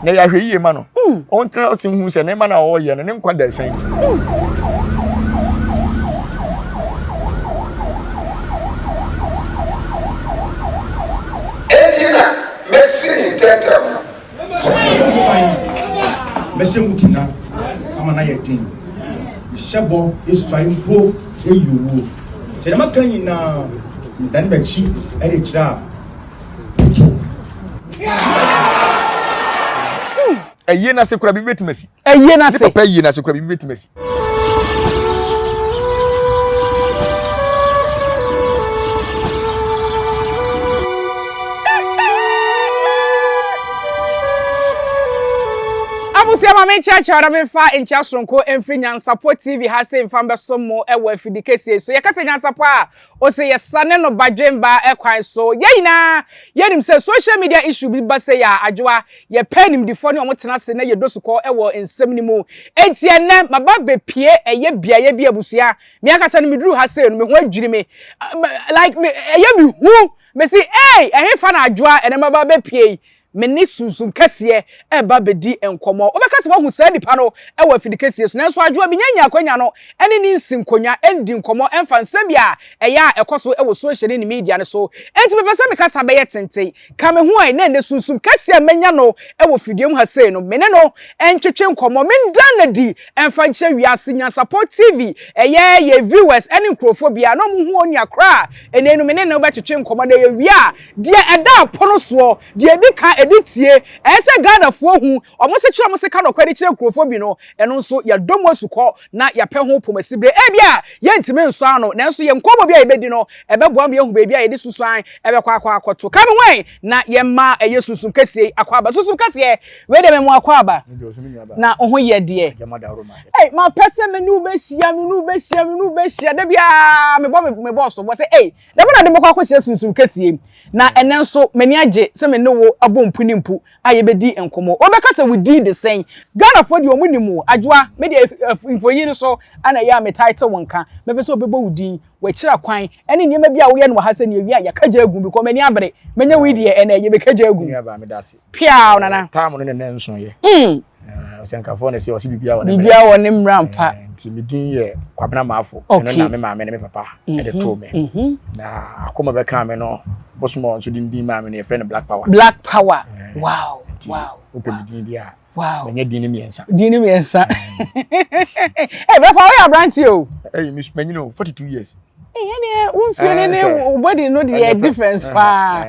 Na ɛyɛ ahwɛyie ma no. Ɔntena ase nhu sɛ nneɛma no a ɔreyɛ no, ne nkwa da asiane mu. Enti na masi ne ntɛmntɛm no. Mɛbɔ ho ban, mɛhyɛ mu kina ama no ayɛ den. Mehyɛ bɔ esuae mpo eyi owuo. Sɛ deɛ maka nyinaa medane m'akyi de kyerɛ a, butu. Ayie no ase koraa biribi bɛtumi asi. Ayie no ase. Ne papa ayie no ase koraa biribi bɛtumi asi. Abusua ma menkyerɛkyerɛ na memfa nkyia soronko mfiri Nyansapɔ TV ha sei mfa mbɛsom mo wɔ afidi kɛseɛ yi so. Yɛka sɛ Nyansapɔ a, ose yɛsane no badwemba kwan so. Yɛn nyinaa yɛnim sɛ social media issue bi ba sei a, adwoa, yɛpɛ animdifoɔ ne wɔn tena ase na yɛdɔ sukɔ wɔ nsɛm no mu. Enti ɛnnɛ maba abɛpue ɛyɛ beaeɛ bi abusua, me ankasa no meduru ha sei no me ho adwiri me, like me, ɛyɛ me hu, mese ei ɛhefa na adwoa ɛnnɛ maba abɛpue yi? Me ne Sunsum Kɛseɛ reba abɛdi nkɔmmɔ. Wobɛka sɛ woahu saa nipa no wɔ afidi kɛseɛ so, nanso adwoa menya nnya akwanya no ne no nsi nkonnwa ndi nkɔmmɔ mfa nsɛm bi a ɛyɛ a ɛkɔ so wɔ social ne ne media no so. Enti mepɛ sɛ me kasa bɛyɛ tenten. Ka me ho ɛ, na ɛnnɛ Sunsum Kɛseɛ a manya no wɔ fidua mu ha sei no, me ne no ntwetwe nkɔmmɔ, menda no adi mfa nkyerɛ wiase, Nyansapɔ TV, ɛyɛ yɛn viewers ne nkurɔfoɔ biara na wɔhu onua korɔ a ɛnnɛ yi no me ne no bɛtwetwe nkɔmmɔ na yɛwie a, Deɛ ɛda apono soɔ, deɛ ɛdi kan, ɛdi tie, ɛyɛ sɛ Ghanafoɔ hu, wɔn se kyerɛ wɔn se ka nɔkorɛ de kyerɛ nkurofoɔ bi no, ɛno nso yɛdɔ mu asukɔ na yɛapɛ ho pomasibire. Ebia yɛntumi nsɔ ano, nanso yɛn nkɔmmɔ bi a yɛbɛdi no, ɛbɛboa ma yɛahu baabi a yɛde susuan bɛkɔ akɔ akɔto. Ka me ho ɛ, na yɛmma ɛyɛ sunsum kɛseɛ yi akwaaba. Sunsum kɛseɛ, wei deɛ mema wo akwaaba, na wo ho yɛ deɛ. Ei, mapɛ sɛ me ne wo bɛhyia, me ne wo bɛhyia, me ne wo bɛhyia. Da biara mebɔ me bɔɔso bɔ sɛ, ei, Dɛm na de mɛkɔ akɔhyia Sunsum Kɛseɛ yi. Na ɛnnɛ nso, m'ani agye sɛ me ne wo abɔ mpu ne mpu a yɛbɛdi nkɔmmɔ. Wobɛka sɛ wo din de sɛn? Ghanafoɔ deɛ wɔn nim wo. Adwoa, me deɛ mfonin no so na ɛyɛ a me title wo nka. Mɛpɛ sɛ wobɛbɔ wo din, w'akyiri akwan, ɛne nneɛma bi a woyɛ no wɔ ha sɛ nea ɛwie a yɛaka gya agu because m'ani abere. Mɛnya wo yi deɛ ɛnnɛ yɛbɛka gya agu. Me nuabaa, meda ase. Piaw, Nana. Time no ne nna nsoeɛ. Ɔsɛnkafoɔ na ɛsɛ ɔse biribiara wɔ ne mmerɛ. Biribiara wɔ ne mmerɛ ampa. Nti me din yɛ Kwabena Maafo. Ɛno na me maame ne me papa de too me. Na akoma bɛkaa me no bosom a nso de din maa me no yɛfrɛ no Black Power. Black Power. Wow. Nti wow. Wopɛ me din deɛ a. Wow. Manya din no mmiɛnsa. Din no mmiɛnsa. Hey, Black Power woyɛ aberanteɛ o. Hey, manyini o, 42 years. Ɛyɛ wo mfie ne ne wo body no deɛ difference paa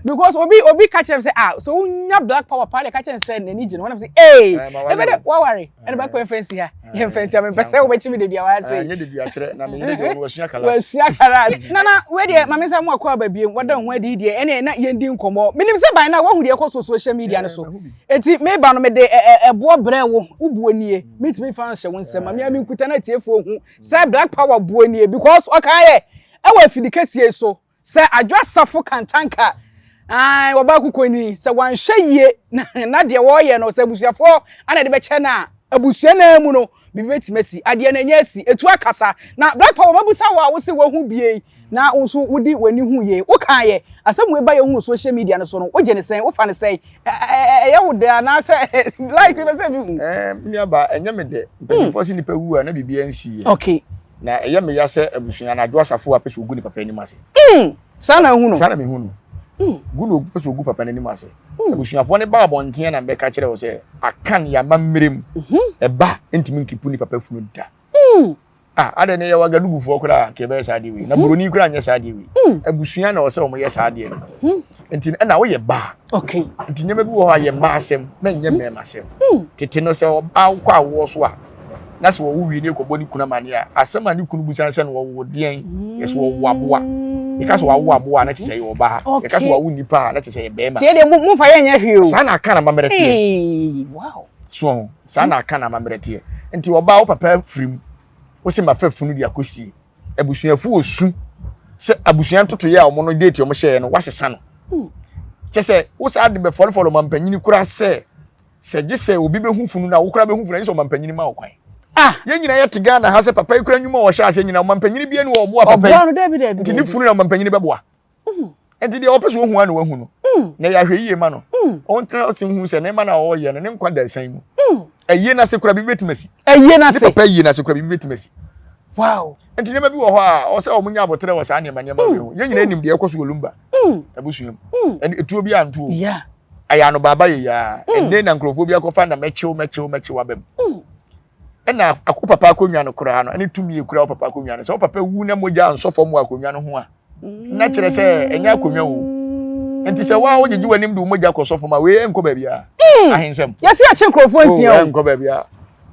because obi obi ka kyerɛ me sɛ ah so wonya black power paa deɛ ka kyerɛ me sɛ n'ani gye no wɔn sɛ ee ebe de waware ɛna bɛkɔ yɛn fɛnsi ha yɛn fɛnsi ha mepɛ sɛ wobɛkyi mi de dua wa ase. Ɛnyɛ de dua kyerɛ na me yere deɛ ɔno wasua karat. Wasua karat nana wei deɛ maame nsa mu akɔ aba biem wɔda ho adi deɛ ɛne na yɛn di nkɔmɔ menim sɛ ban na wahu deɛ ɛkɔ so social media no so eti meba no mede ɛboɔ brɛ wo wo buo nie metumi fa nhyɛ wo nsam ma me a menkuta na atiefoɔ hu Sɛ black power buo nie because ɔkaa yɛ ɛwɔ afidi kɛseɛ yi so sɛ Adwo Asafo Kantanka ae ɔbaa kukɔni sɛ wanhwɛ yie na na deɛ wɔreyɛ no sɛ abusuafoɔ ana de bɛkyɛ no a abusua no ara mu no biribi bɛtumi asi adeɛ no ɛnyɛ asi ɛtu akasa na black power mabusa wo a wo se wahu bie na wo nso wode w'ani hu yie wokaa yɛ asɛm wei ba yɛhunu social media no so no wogye ne sɛn wofa ne sɛn ɛyɛ wo dɛ anaasɛ like bɛ sɛ bi hu. Ɛɛ me nuaba ɛnyɛ me dɛ mpanyinfoɔ sɛ nipa wu a na biribi ansi yɛ. Okay. Na ɛyɛ me ya sɛ abusua no Adwo Asafo a pɛ sɛ ogu ne papa anim ase. Mm, saa na ehu no. Saa na mehu no. Mm. Gu na ogu pɛ sɛ ogu papa n'anim ase. Mm. Abusuafoɔ no ba abɔnten na mbɛka kyerɛ wo sɛ akan yɛ amammerɛ mu. Ɛba ntumi nkipu ne papa funu da. Mm. Ah, adɛn ne yɛwɔ Agadugufoɔ koraa anka yɛbɛyɛ saa adeɛ wei. Na hmm. buroni koraa nyɛ saa adeɛ wei. Hmm. Abusua na ɔsɛ wɔn yɛ saa adeɛ no. Hmm. Nti ɛna woyɛ baa. Okay. Nti nneɛma bi wɔ hɔ a yɛ mmaa asɛm na nyɛ mmarima asɛm. Tete no sɛ ɔbaa kɔ awoɔ so a na sɛ wɔwo wie ne kɔbɔ ne kunu amaneɛ a asɛm a ne kunu busa sɛ no wɔwo deɛn yɛ sɛ wɔwo aboa. Yɛka sɛ wɔawo aboa a na kyerɛ sɛ yɛ ɔbaa. Yɛka sɛ wɔawo nipa a na kyerɛ sɛ yɛ bɛrima. Tiɛ deɛ mo fa yɛ nyɛ hwee o. Saa na aka na amammerɛ teɛ. Wow. So saa na aka na amammerɛ teɛ. Nti ɔbaa wo papa afiri mu wo se mafa funu de akɔsie abusuafo wɔ su sɛ abusua ntotoyɛ a wɔn no date wɔn hyɛɛ no wasesa no hmm. kyɛ sɛ wo saa de bɛfɔlefɔle ɔmampanyini kora sɛ sɛ gye sɛ obi bɛhu funu no a wokora bɛhu funu no gye sɛ ɔmampanyini ma wo kwan ah. yɛn nyinaa yɛte Ghana ha sɛ papa yi kora nnwuma a ɔhyɛ aseɛ nyinaa ɔmampanyini bia ni wɔ ɔboa papa yi nti ne funu na ɔmampanyini bɛboa hmm. nti deɛ ɔpɛ sɛ ɔhu a na wahu no hmm. Na ɛyɛ ahwɛyie ma no. Ɔntena ase nhu sɛ nneɛma no a ɔreyɛ no, ne nkwa da asiane mu. Ayie no ase koraa biribi bɛtumi asi. Ayie no ase. Ne papa ayie no ase koraa biribi bɛtumi asi. Wow. Nti nneɛma bi wɔ hɔ a ɔsɛ wɔn nya aboterɛ wɔ saa nneɛma nneɛma wei ho. Yɛn nyinaa nim deɛ ɛkɔ so wɔ Lumba abusua mu. Ɛne etuo bi anto o. Ɛyɛ anobaaba yɛ yaa. Ɛnne na nkurɔfoɔ bi akɔfa na mɛkyew mɛkyew mɛkyew aba mu. Ɛna wo papa akonnwa no koraa no, ɛne tumi ekura wo papa akonnwa no. Sɛ wo papa wu na mogya ansɔ fam wɔ akonnwa no ho a, na kyerɛ sɛ ɛnyɛ akonnwa o. Nti sɛ wo a wogyegye w'anim de wo mogya kɔsɔ fam a, wei ɛnkɔ baabiara. Ahensɛm. Yɛsi akye nkurɔfoɔ nsia o. Ɛnkɔ baabiara.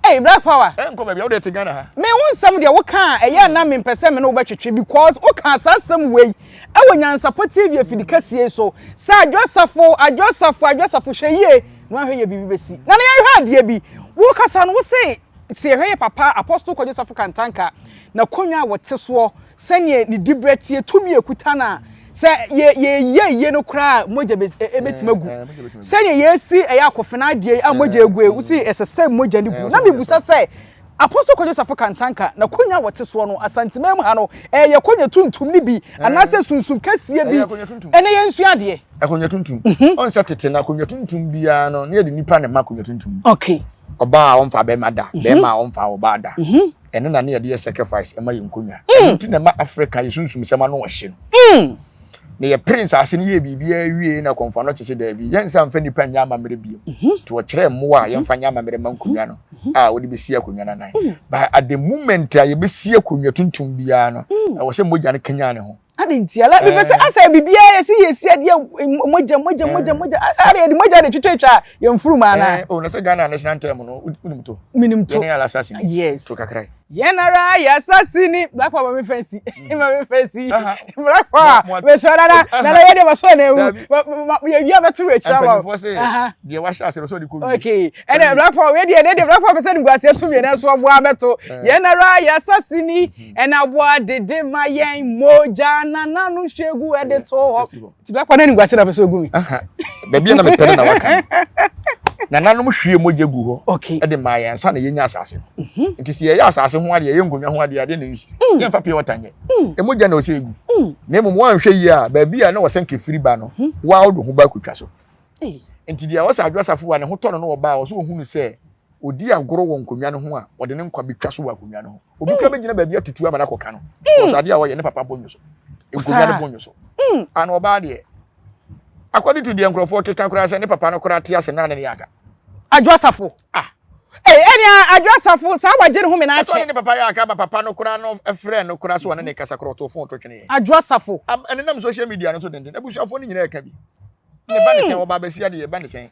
Hey, Black Power. Ɛnkɔ baabiara, wo deɛ te Ghana ha. Me wo nsɛm deɛ woka a ɛyɛ na mempɛ sɛ me ne wo bɛtwetwe because woka saa asɛm wei ɛwɔ Nyansapɔ TV afidi kɛseɛ yi so sɛ Adwo Asafo, Adwo Asafo, Adwo Asafo hwɛ yie na wahwɛ yɛ biribi bɛsi. Na na yɛnhwɛ adeɛ bi, wokasa no wo se sɛ yɛhwɛ yɛ papa Apostle Kwadwo Safo Kantanka n'akonnwa a wɔte soɔ sɛdeɛ ne diberɛ teɛ tumi a ɛkuta no a sɛ yɛ yɛyɛ yie no koraa mogya bɛ ɛbɛtumi agu sɛdeɛ yɛsi ɛyɛ akɔfena adeɛ yi a mogya egu yi wosi ɛsɛ sɛ mogya no gu na mebusa sɛ Apostle Kwadwo Safo Kantanka n'akonnwa a wɔte soɔ no Asanteman mu ha no ɛyɛ akonnwa tuntum no bi anaasɛ sunsum kɛseɛ bi ɛnɛ yɛnsua adeɛ. Akonnwa tuntum ɔn sɛ tete no akonnwa tuntum biara no ne yɛde nipa na ɛma akonnwa tuntum. Okay. Ɔbaa a ɔmfa bɛrima da bɛrima a ɔmfa ɔbaa da. Ɛno na ne yɛde yɛ sacrifice ɛma yɛn nkonnwa. Ɛno nti na ɛma Africa yɛ sunsum sɛm ano ɔhye no. Na yɛpere nsase no yɛɛ biribiara wie na kɔmfoano kye sɛ daabi, yɛnsan mfa nnipa nyɛ amammerɛ bio. Nti wɔkyerɛɛ mmoa a yɛmfa nyɛ amammerɛ ma nkonnwa no a wɔde bɛsi akonnwa no anan. But at the moment a yɛbɛsi akonnwa tuntum biara no, ɛwɔ sɛ mogya no kanyan ne ho. Adi nti ala mepɛ sɛ asɛ biribiara yɛsi yɛsi adeɛ mogya mogya mogya mogya ade yɛde mogya de twitwatwa yɛn mfurum ana. O na sɛ Ghana national anthem no wonim to. Menim to. Yɛne ala asase ni. Yes. To kakra. Yɛn ara yɛ asase ni. Black Power ma me fɛ si. Ma me fɛ si. Black Power. Mesɔ nana nana yɛ de ma sɔ na ewu. Yɛ wia bɛto wɔ akyire ama. Mpanyinfoɔ sɛ deɛ wahyɛ ase no sɛ ɔde kɔ wie. Okay. Ɛnna Black Power wei deɛ ne deɛ Black Power pɛ sɛ nimguaseɛ to mmienu nso aboa bɛto. Yɛn ara yɛ asase ni. Ɛna aboa dede ma yɛn mogya nananom hwie gu ɛde to hɔ. Ti bɛkɔ na animguase na pɛ sɛ ogu mi. Baabi a na mepɛ no na waka no. Nananom hwie mogya gu hɔ okay. de maa yɛn ansa na yɛnya asase no. Mhm. Nti sɛ yɛyɛ asase ho adeɛ, yɛyɛ nkonnwa ho adeɛ, adeɛ na ɛnsi. Mm. Yɛmfa pure water nyɛ. Mm. Mogya na ɔsɛ egu. Mm. Na mmom woanhwɛ yie a, baabi a na wɔsɛ nka firi ba no, mhm. woa wode ho ba akotwa so. Nti deɛ ɔsɛ adwo asafo a ne ho tɔ no no ɔbaa ɔsɛ ohunu sɛ ɔdi agorɔ wɔ nkonnwa no ho a, ɔde ne nkwa bɛtwa so wɔ akonnwa no ho. Obi kura bɛgyina baabi atutu ama no akɔka no. Because adeɛ a ɔyɛ ne papa bɔ nwo so. Nkonnwa no bɔ nwo so. Ana ɔbaa deɛ, according to deɛ nkurɔfoɔ keka koraa sɛ ne papa no koraa te ase na ne ne yɛ aka. Adwo Asafo. Ah. Ee, ɛnea Adwo Asafo saa wagye ne ho mena akyɛ. Ɛtɔ ne ne papa yɛ aka ma papa no koraa no frɛ no koraa so ɔne ne kasa koraa ɔtoo fon to twene yɛ. Adwo Asafo. Ɛnenam social media no so denden. Abusuafoɔ no nyinaa ɛka bi. Ne ba ne sɛn ɔba abɛsi adeɛ ba ne sɛn.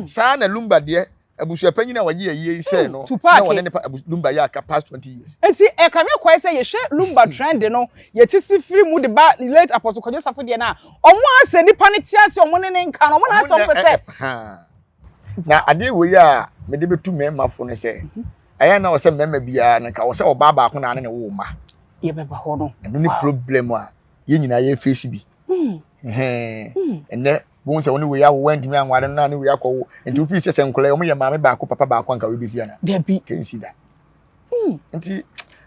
Saa na Lumba deɛ abusuapanyin a wɔgye ayie yi sɛɛ no na wɔne ne pa Lumba yɛ aka past 20 years. Nti ɛkame kɔɛ sɛ yɛhwɛ Lumba trend no yɛte si firi mu de ba late Apostle Kwadwo Safo deɛ no a ɔmo asɛ nipa no te ase ɔmo ne ne nka no ɔmo na asɛ ɔmo pɛ sɛ. Na adeɛ wei a mede bɛtu mmarima fo no sɛ ɛyɛ na ɔsɛ mmarima biara no nka ɔsɛ ɔbaa baako na ane ne wo mma. Yɛbɛba hɔ no. Ɛno ne problem a yɛn nyinaa yɛ face bi. Ɛnɛ wohu sɛ wo ne wei awo woantumi anware no na ne wei akɔwo nti wofii sɛ sɛ nkɔla wɔn yɛ maame baako papa baako anka wei bɛsi ana dabi kɛnsi da nti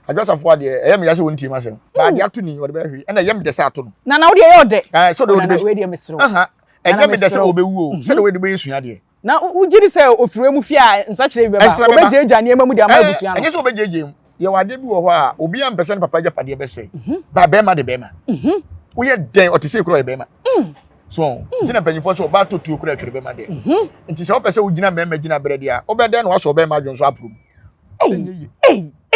adwasafo adeɛ ɛyɛ me ya sɛ wɔntie m'asɛm ba adeɛ ato ni wɔde bɛhwe ɛna ɛyɛ me dɛ sɛ ato no na na wodeɛ ɛyɛ ɔdɛ ɛɛ sɛ ɔde bɛ wei deɛ mesrɛ ɛnyɛ me dɛ sɛ ɔbɛwu o sɛ de wei de bɛyɛ sua adeɛ Na wogye di sɛ ofiri mu fie a nsakyeraɛ bi bɛba? Wɔbɛgyaagyaa nneɛma mu de ama abusua no? Ɛnyɛ sɛ wɔbɛgyaagyaa mu. Yɛwɔ adeɛ bi wɔ hɔ a, obiara mpɛ sɛ ne papa agyapadeɛ bɛsɛe. Ba bɛrima de bɛrima. Woyɛ dɛn ɔte sɛ kura ɔyɛ bɛrima. So nti na mpanyinfoɔ sɛ ɔbaa tɔ tuo kura atwere bɛrima deɛ. Nti sɛ wopɛ sɛ wogyina mmarima gyina berɛ deɛ a, wobɛ dɛn na wasɔ ɔbɛrima adwene so aporo mu.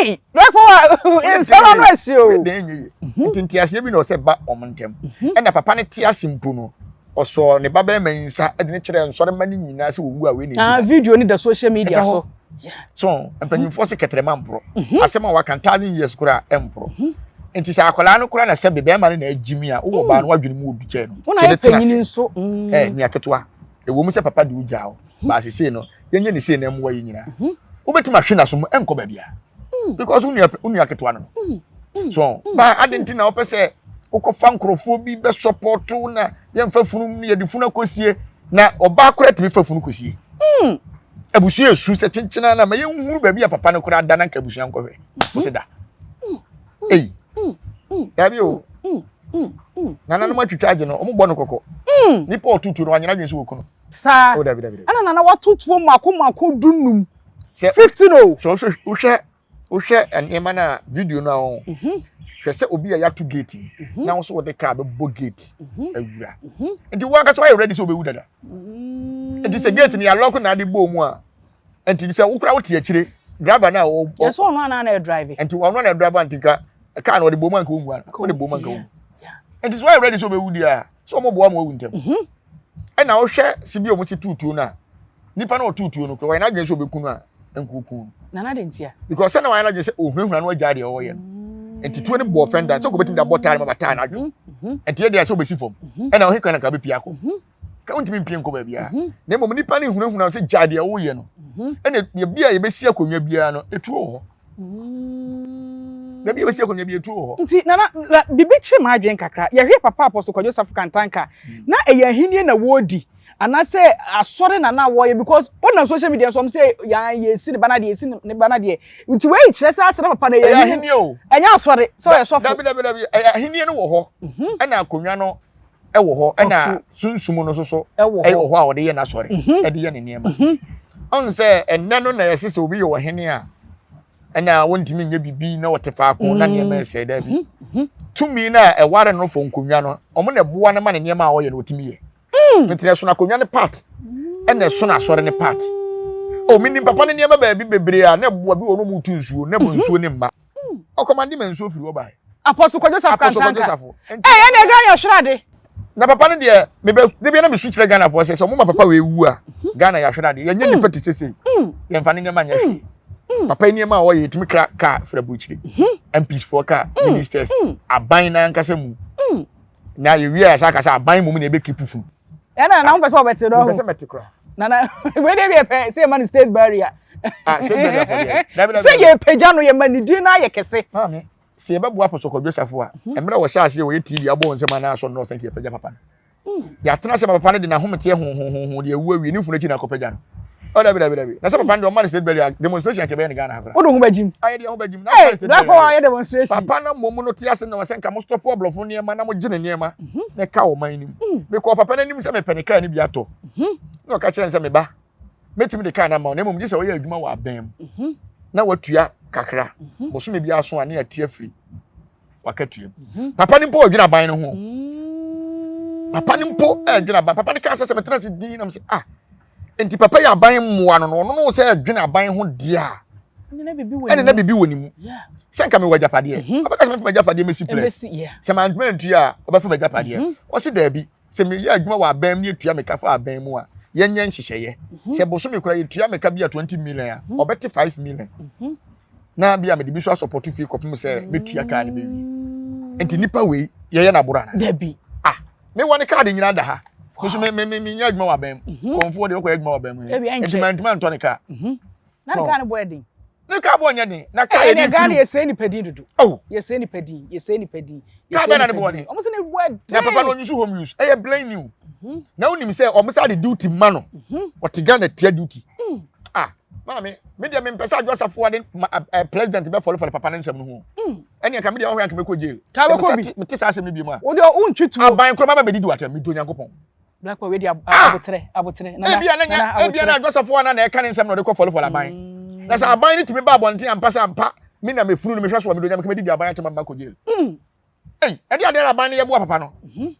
Nsɛm ano ahyi o. Dɛn nyɛ yie. Nti nteaseɛ bi na ɔsɛ ba wɔn ntɛm. Ɛna papa no te ase mpo no, ɔsɔɔ ne ba bɛrima yi nsa de ne kyerɛɛ nsɔremma no nyinaa sɛ wɔwu a wei na ɛdi. Ah, video no da social media so. So mpanyinfoɔ se kɛtɛrɛma mporɔ. Asɛm a waka thousand years koraa ɛmporɔ. Nti sɛ akwadaa no koraa na sɛbe bɛrima no na agyi mi a, wowɔ baa no wadwene mu odu kyɛn no. Sɛ ne tena ase. Ɛ nua ketewa, ɛwɔ mu sɛ papa de wo gyaa wo, baa sesei no, yɛnyɛ ne sei na ɛmmoa yɛ nyinaa. Wobɛtumi ahwe n'aso mu ɛnkɔ baabi a. Because wo nua ketewa no no. So, baa ade nti na wopɛ sɛ wokɔfa nkurɔfoɔ bi bɛsɔpɔto na yɛmfa funu mu yɛde funu akɔsie na ɔbaa koraa tumi fa funu kɔsie. Abusua esu sɛ kyenkyena na ma yɛnhunu baabi a papa no koraa da na nka abusua nkɔhwɛ. Wo se da. Ei. Dabi o. Nananom atwitwa agye no, wɔn bɔ no kɔkɔ. Nipa ɔto tuo no wanyɛ n'adwene sɛ wɔku no. Saa. Oh, dabi dabi dabi. Ɛna nana wato tuo mako mako dunum. Sɛ 15 o. Sɛ wohwɛ wohwɛ wohwɛ nneɛma no a video no a wɔn. Mhm. Hwɛ sɛ obi a yɛato gate mu mhm. na wo so wɔde kaa bɛbɔ gate mhm. awura. Nti wo ankasa woayɛ ready sɛ wobɛwu dada. Nti sɛ gate no yɛalɔko na ade bɔɔ mu a nti sɛ wokora wote akyire driver no a ɔ. Yɛ sɛ ɔno anaa na ɛdrive. Nti ɔno na ɛdrive nti nka kaa no ɔde bɔ mu anka ɔnwu ana ɔde bɔ mu anka ɔnwu. Nti sɛ woayɛ ready sɛ wobɛwu deɛ a sɛ wɔn boa ma wawu ntɛm. Ɛna wohwɛ si bi a wɔn si tuutuo no a nipa na ɔtuutuo no kora wɔyɛ n'adwene sɛ ɔbɛku no a nkuku no. Nana de ntia. Because sɛ na wɔayɛ n'adwene sɛ ohunahuna no agya deɛ ɔyɛ no. Nti tuo no bɔ fɛnda sɛ ɔbɛtumi de abɔ taa no ma taa no adwo. Nti yɛ deɛ sɛ ɔbɛsi fam. Ɛna ɔhe kwan na ka bɛpia akɔ. Ka wontumi mpie nkɔ baabiara. Na mmom nipa no hunahuna sɛ gya deɛ woyɛ no. Ɛna ebi a yɛbɛsi akonnwa biara no etuo wɔ hɔ. Baabi a yɛbɛsi akonnwa bi etuo wɔ hɔ. Nti nana na biribi kyere m'adwene kakra. Yɛhwɛ papa Apostle Kwadwo Safo Kantanka na ɛyɛ ahennie na wɔredi anaasɛ asɔre na na wɔyɛ because wonam social media so wɔn sɛ yan yɛsi ne ba no adeɛ yɛsi ne ba no adeɛ nti wei kyerɛ sɛ asɛ na papa no ɛyɛ ahennie o. Ɛnyɛ asɔre sɛ ɔyɛ sɔfo. Dabi dabi dabi ɛyɛ ahennie no wɔ hɔ ɛna akonnwa no ɛwɔ hɔ ɛna sunsum no nso so ɛwɔ hɔ a wɔde yɛ n'asɔre mhm. ɛde yɛ ne nneɛma mhm. ɔn sɛ ɛnɛ no na yɛsɛ sɛ obi yɛ ɔhene a ɛna wɔntumi nyɛ biribi na wɔte faako na nneɛma mm. ɛsɛ dɛ bi mhm. tumi no a ɛware no fɔ nkonnwa no wɔn na ɛboa no ma ne nneɛma a ɔyɛ no wɔtumi yɛ mm. nti na ɛsono akonnwa no part ɛna ɛsono asɔre no part o menim papa ne nneɛma baabi bebree a na ɛboa bi wɔ no mu tu nsuo na ɛbɔ nsuo ne mma ɔkɔmande ma nsuo firi hɔ bae. Apostle Kwadwo Safo Kantanka. Apostle Kwadwo Safo. Ɛyɛ na ɛga yɛ hwere ade. Na papa no deɛ mebɛ de bi na mesu kyerɛ Ghana foɔ sɛ sɛ ɔmo ma papa wei wu a Ghana yɛ ahwere ade yɛnyɛ nipa te sese yɛnfa ne nneɛma nyɛ hwee. Papa yi nneɛma a ɔyɛ yɛtumi kra kaa firi aburukyire MPs foɔ kaa ministers aban n'ankasa mu na yɛwie a yɛsan aka sɛ aban mmom na ɛbɛ keep funu. Ɛna na wopɛ sɛ ɔbɛte dɔ ho. Mepɛ sɛ mɛte koraa. Nana wei deɛ yɛ pɛ sɛ yɛma no state barrier. Ah state barrier fɔ deɛ. Dabi dabi. Sɛ yɛpagya no yɛma ne din no ayɛ kɛse. Maame sɛ yɛbɛboa Apostle Kwadwo Safo a mhm. mmerɛ wɔhyɛ aseɛ wɔyɛ TV abɔ wɔn nsɛm anaa asɔ nnɔɔso nka yɛpagya papa no. Mm. Yɛatena sɛ papa no de n'ahometeɛ hohohoho deɛ awu awie ne mfunu akyi na akɔpagya no. Oh, dabi dabi dabi. Na sɛ papa no deɛ ɔma no state burial demonstration kɛ bɛyɛ ne Ghana ha koraa. Wode ho bɛgyim. Ayɛ deɛ ho bɛgyim. Na ɔma state burial. demonstration. Papa no mmom no te ase na wɔsɛ nka mo stop aborɔfo nneɛma na mo gye ne nneɛma mhm. na ɛka ɔman no mu. Mm. Mekɔɔ papa no anim sɛ mepɛ ne kaa no bi atɔ. Mhm. Na ɔka kyerɛ no sɛ meba mɛtumi de kaa no ama wo na mmom gye sɛ wɔyɛ adwuma wɔ abɛn mu mhm. na watua kakra bosome bi aso a ne ate afiri wakatua mu mhm. papa no mpo ɔdwene aban no ho mm. papa no mpo ɛdwene aban papa no kaa sɛ sɛ metena ase din nam sɛ ah nti papa yɛ aban mmoa no no ɔno no sɛ ɛdwene aban ho deɛ a ɛne na biribi wɔ ne mu sɛ nka mewɔ agyapadeɛ mhm. ɔbɛka sɛ mɛfa m'agyapadeɛ mɛsi plɛs sɛ mantoma antua a ɔbɛfa m'agyapadeɛ mhm. ɔse daabi sɛ meyɛ adwuma wɔ aban mu ne yɛtua me ka fa aban mu a yɛnyɛ nhyehyɛeɛ sɛ bosome kora yɛtua me ka bi a 20 million a ɔbɛte 5 million na bi a mede bi so asɔpɔto fie kɔpem sɛ mɛtua kaa no bɛwie nti nipa wei yɛyɛ no aboro ana dabi ah mewɔ ne kaade nyinaa da ha nso me me me menyɛ adwuma wɔ aban mu mhm. kɔnfoɔ deɛ wokɔyɛ adwuma wɔ aban mu nti mantumi antɔ ne kaa mhm. na ne kaa no bɔ ɛden ne kaa bɔ nyɛ den na kaa yɛ de firi yɛsɛ nipa din dodo oh yɛsɛ nipa din yɛsɛ nipa din kaa bɛ na ne bɔ den ɔmo sɛ ne bɔ ɛden na papa no ɔnyi so home use ɛyɛ plain new mhm. na wonim sɛ ɔmo sɛ ade duty ma no ɔte Ghana tua duty mm. ah maame me deɛ mempɛ sɛ adwo asafoa de eh, president bɛ fɔlefɔle papa ne nsɛm no ho mm. ɛne ɛka me deɛ ɔhwɛ anka mɛkɔ jail sɛ mete saa asɛm no bi mu a wodeɛ wontwi tuo aban korɔ maba bɛdidi watɛm medɔ nyankopɔn Black wei de ah! abotrɛ abotrɛ ebia na nya ebia na adwo asafoa na na ɛka ne nsɛm na ɔde kɔ fɔlefɔle aban mm. na sɛ aban no tumi ba abɔnten ampa sɛ ampa me na mefunu no mehwɛ so a medɔ nyame ka mɛdidi aban atɛm ama kɔ jail mm. Ei, ɛde adeɛ na aban no yɛ boa papa no. Mhm.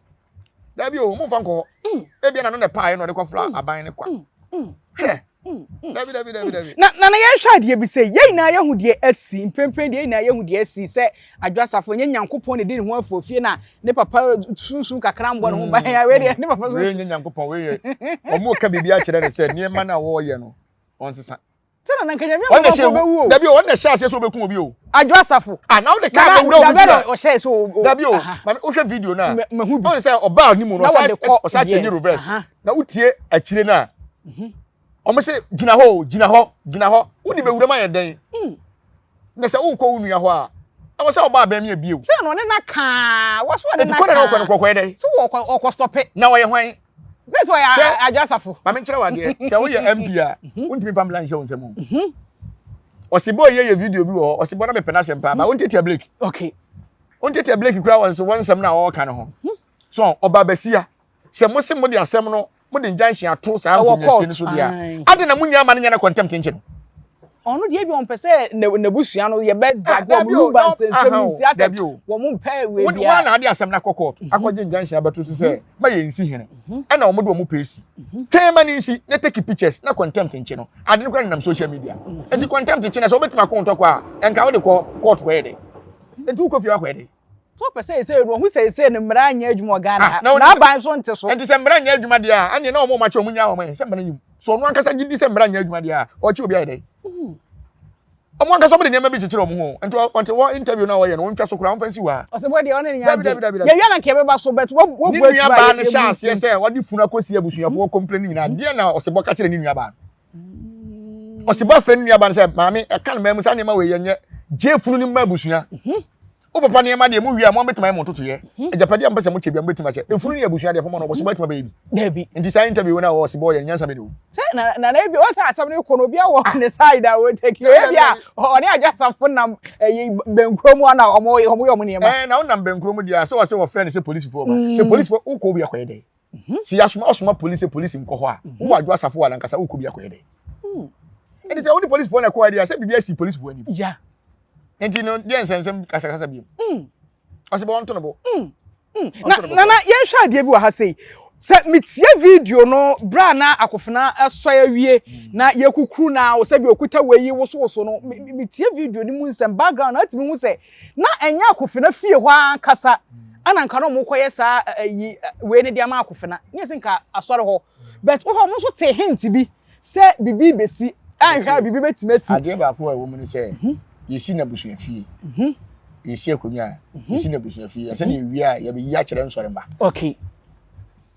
Dabi o, mo nfa nkɔ hɔ. Mm. Ebia na no na ɛpaeɛ na ɔde kɔfra mm. aban no kwa. Mm. Hwɛ. Dabi dabi dabi dabi. Na na na yɛnhwɛ adeɛ bi sɛ yɛn nyinaa yɛhu deɛ asi mprempren deɛ yɛn nyinaa yɛhu deɛ asi sɛ Adwo Asafo nyɛ Nyankopɔn na ɛdi ne ho afofie na ne papa sunsun kakra mbɔ ne ho ban wei deɛ ne papa sunsun. Wei nyɛ Nyankopɔn wei yɛ wɔn ka biribi akyerɛ ne sɛ nneɛma no a wɔreyɛ no wɔnsesa. Sɛ na nanka nyame ama kɔ bɛwu o. Dabi o, ɔno na ɛhyɛ aseɛ sɛ ɔbɛku obi o. Adwo Asafo. Ah, na wode kaa bɛwura obi fie a. Ɔhyɛ sɛ o. Dabi o, maame wohwɛ video no a. Mahu bi. Ɔn sɛ ɔbaa ne mu no, ɔsa ɔsa kyɛnyi reverse. Na wotie akyire no a. Mhm. Ɔmo sɛ gyina hɔ o, gyina hɔ, gyina hɔ. Wode bɛwura mu ayɛ dɛn? Mm. Na sɛ wokɔ wo nua hɔ a, ɛwɔ sɛ ɔbaa bɛn mi ebie o. Sɛ na ɔne na kaa, wɔso ɔne na kaa. Eti kɔ na ɔkɔ no kɔkɔɛ dɛn? Sɛ wɔkɔ ɔkɔ stɔpe. Na ɔyɛ hwan? Sɛ sɛ ɔyɛ Adwo Asafo. Maame nkyerɛ wo adeɛ, sɛ woyɛ MP a, mhm. wontumi mfa mmla nhyɛ wo nsam o. Mhm. Ɔsebɔ yɛ yɛ video bi wɔ hɔ, ɔsebɔ na mepɛ n'asɛm paa, ba wontiatia Blake. Okay. Wontiatia Blake kura wɔn so wɔn nsɛm na ɔreka no ho. Mhm. So ɔba basia. Sɛ mo se mo de asɛm no mo de injunction ato saa Ɛwɔ nkonnwasie court, no so deɛ a, ae. adɛn na monnya ama no nyɛ no contempt nkye no? Ɔno deɛ ebi wɔn pɛ sɛ n'abusua no yɛbɛ drag wɔn Dabi o, lumba na nsɛnsɛm aha o, nti asɛ dabi o. wɔn mpɛ wei Wo bia. wɔn na ade asɛm no akɔ court, akɔgye injunction abɛto so sɛ ma yɛn nsi hene. Ɛna wɔn de wɔn pɛ si. Twɛn ma ne nsi na take pictures na contempt nkye no. Ade no kora nenam social media. Nti contempt nkye na sɛ wobɛtumi akɔ ntɔkwa a, ɛnka wode kɔ court kɔyɛ dɛ. Nti wokɔ fie akɔyɛ dɛ. So ɔpɛ sɛ ɛsɛ no ɔhu sɛ ɛsɛ no mmara nyɛ adwuma wɔ Ghana Ah, ha. na ɔnim sɛ- N'aban nso nte so. Nti sɛ mmara nyɛ adwuma deɛ a, ɛneɛ na wɔn a wɔakyɛ wɔn nyaa wɔn ɛ, sɛ mmara nyɛ mu. So ɔno ankasa gye di sɛ mmara nyɛ adwuma deɛ a, ɔkye obi ayɛ dɛn? Wɔn ankasa wɔde nneɛma bi kyekyere wɔn ho. Nti ɔnte wɔ interview no a wɔyɛ no, wɔntwa so koraa, wɔmfa nsi hɔ ara. Ɔsɛ bɔ deɛ ɔne ne nya Dabi, dabi, dabi, dabi. Yɛwia na nka yɛbɛba so but wo wo Ne bu nua atua baa yɛ no hyɛ yɛ aseɛ sɛ ɔde funu akɔsi abusuafoɔ complain nyinaa. Deɛ na ɔsebɔ ka kyerɛ ne nua baa no? Ɔsebɔ afrɛ ne nua baa no sɛ, maame, ɛka no maa mu saa nneɛma wei yɛnyɛ. Gye funu no ma abusua. Wo papa nneɛma deɛ mo wie a mo bɛtumi ayɛ mo ntotoyɛ. Mhm. Agyapadeɛ a mo pɛ sɛ mo kyɛ bi a mo bɛtumi akyɛ. Efunu ne abusua deɛ fɔmɔ no ɔbɔsebɔ atumi abɛyɛ bi. Dabi. Nti saa interview no a ɔsebɔ yɛ nyansa bɛ ne o. Sɛ na na na ebi ɔsɛ asɛm no kɔ no obi awɔ ah. ne side a ɔtake ebi a ɔne adwasafo nam ɛyi bɛnkuro mu ana ɔmo ɔmo yɛ ɔmo nneɛma. Ɛɛ na ɔnam bɛnkuro mu deɛ sɛ ɔsɛ wɔfrɛ no sɛ polisifoɔ ba. Sɛ mm. polisifoɔ wokɔ obi akɔyɛ dɛ. Mhm. Sɛ yasoma ɔsoma polisi polisi nkɔ hɔ a mhm. wowɔ adwo asafo wɔ anankasa wokɔ bi akɔyɛ dɛ. Mm. Ɛnti sɛ wone polisifoɔ na ɛkɔɔ deɛ sɛ biribi asi polisifoɔ anim. Yeah. Nti no deɛ nsɛnsɛm kasakasa bio. Mm. Ɔsɛ bɔ ɔnto no bo. Mm. Mm. Na nana yɛnhwɛ adeɛ bi wɔ ha sei. Sɛ metie video no berɛ a na akofena sɔe awie mm. na yɛkukuru na sɛ bi okuta wei yi wosowoso no metie video no mu nsɛm background na atumi hu sɛ na ɛnyɛ akofena fie hɔ ankasa ana nka na ɔmo kɔyɛ saa yi wei ne de ama akofena ne yɛsɛ nka asɔre hɔ but wohɔ ɔmo nso te hint bi Sɛ biribi rebɛsi, anhwɛ a biribi bɛtumi asi. Adeɛ baako a ɛwɔ mu ne sɛ, mhm. yɛsi no abusua fie. Mhm. Yɛsi akonnwa a, mhm. yɛsi no abusua fie. Ɛsɛ na yɛwie a, yɛbɛyi akyerɛ nsɔre mma. Okay.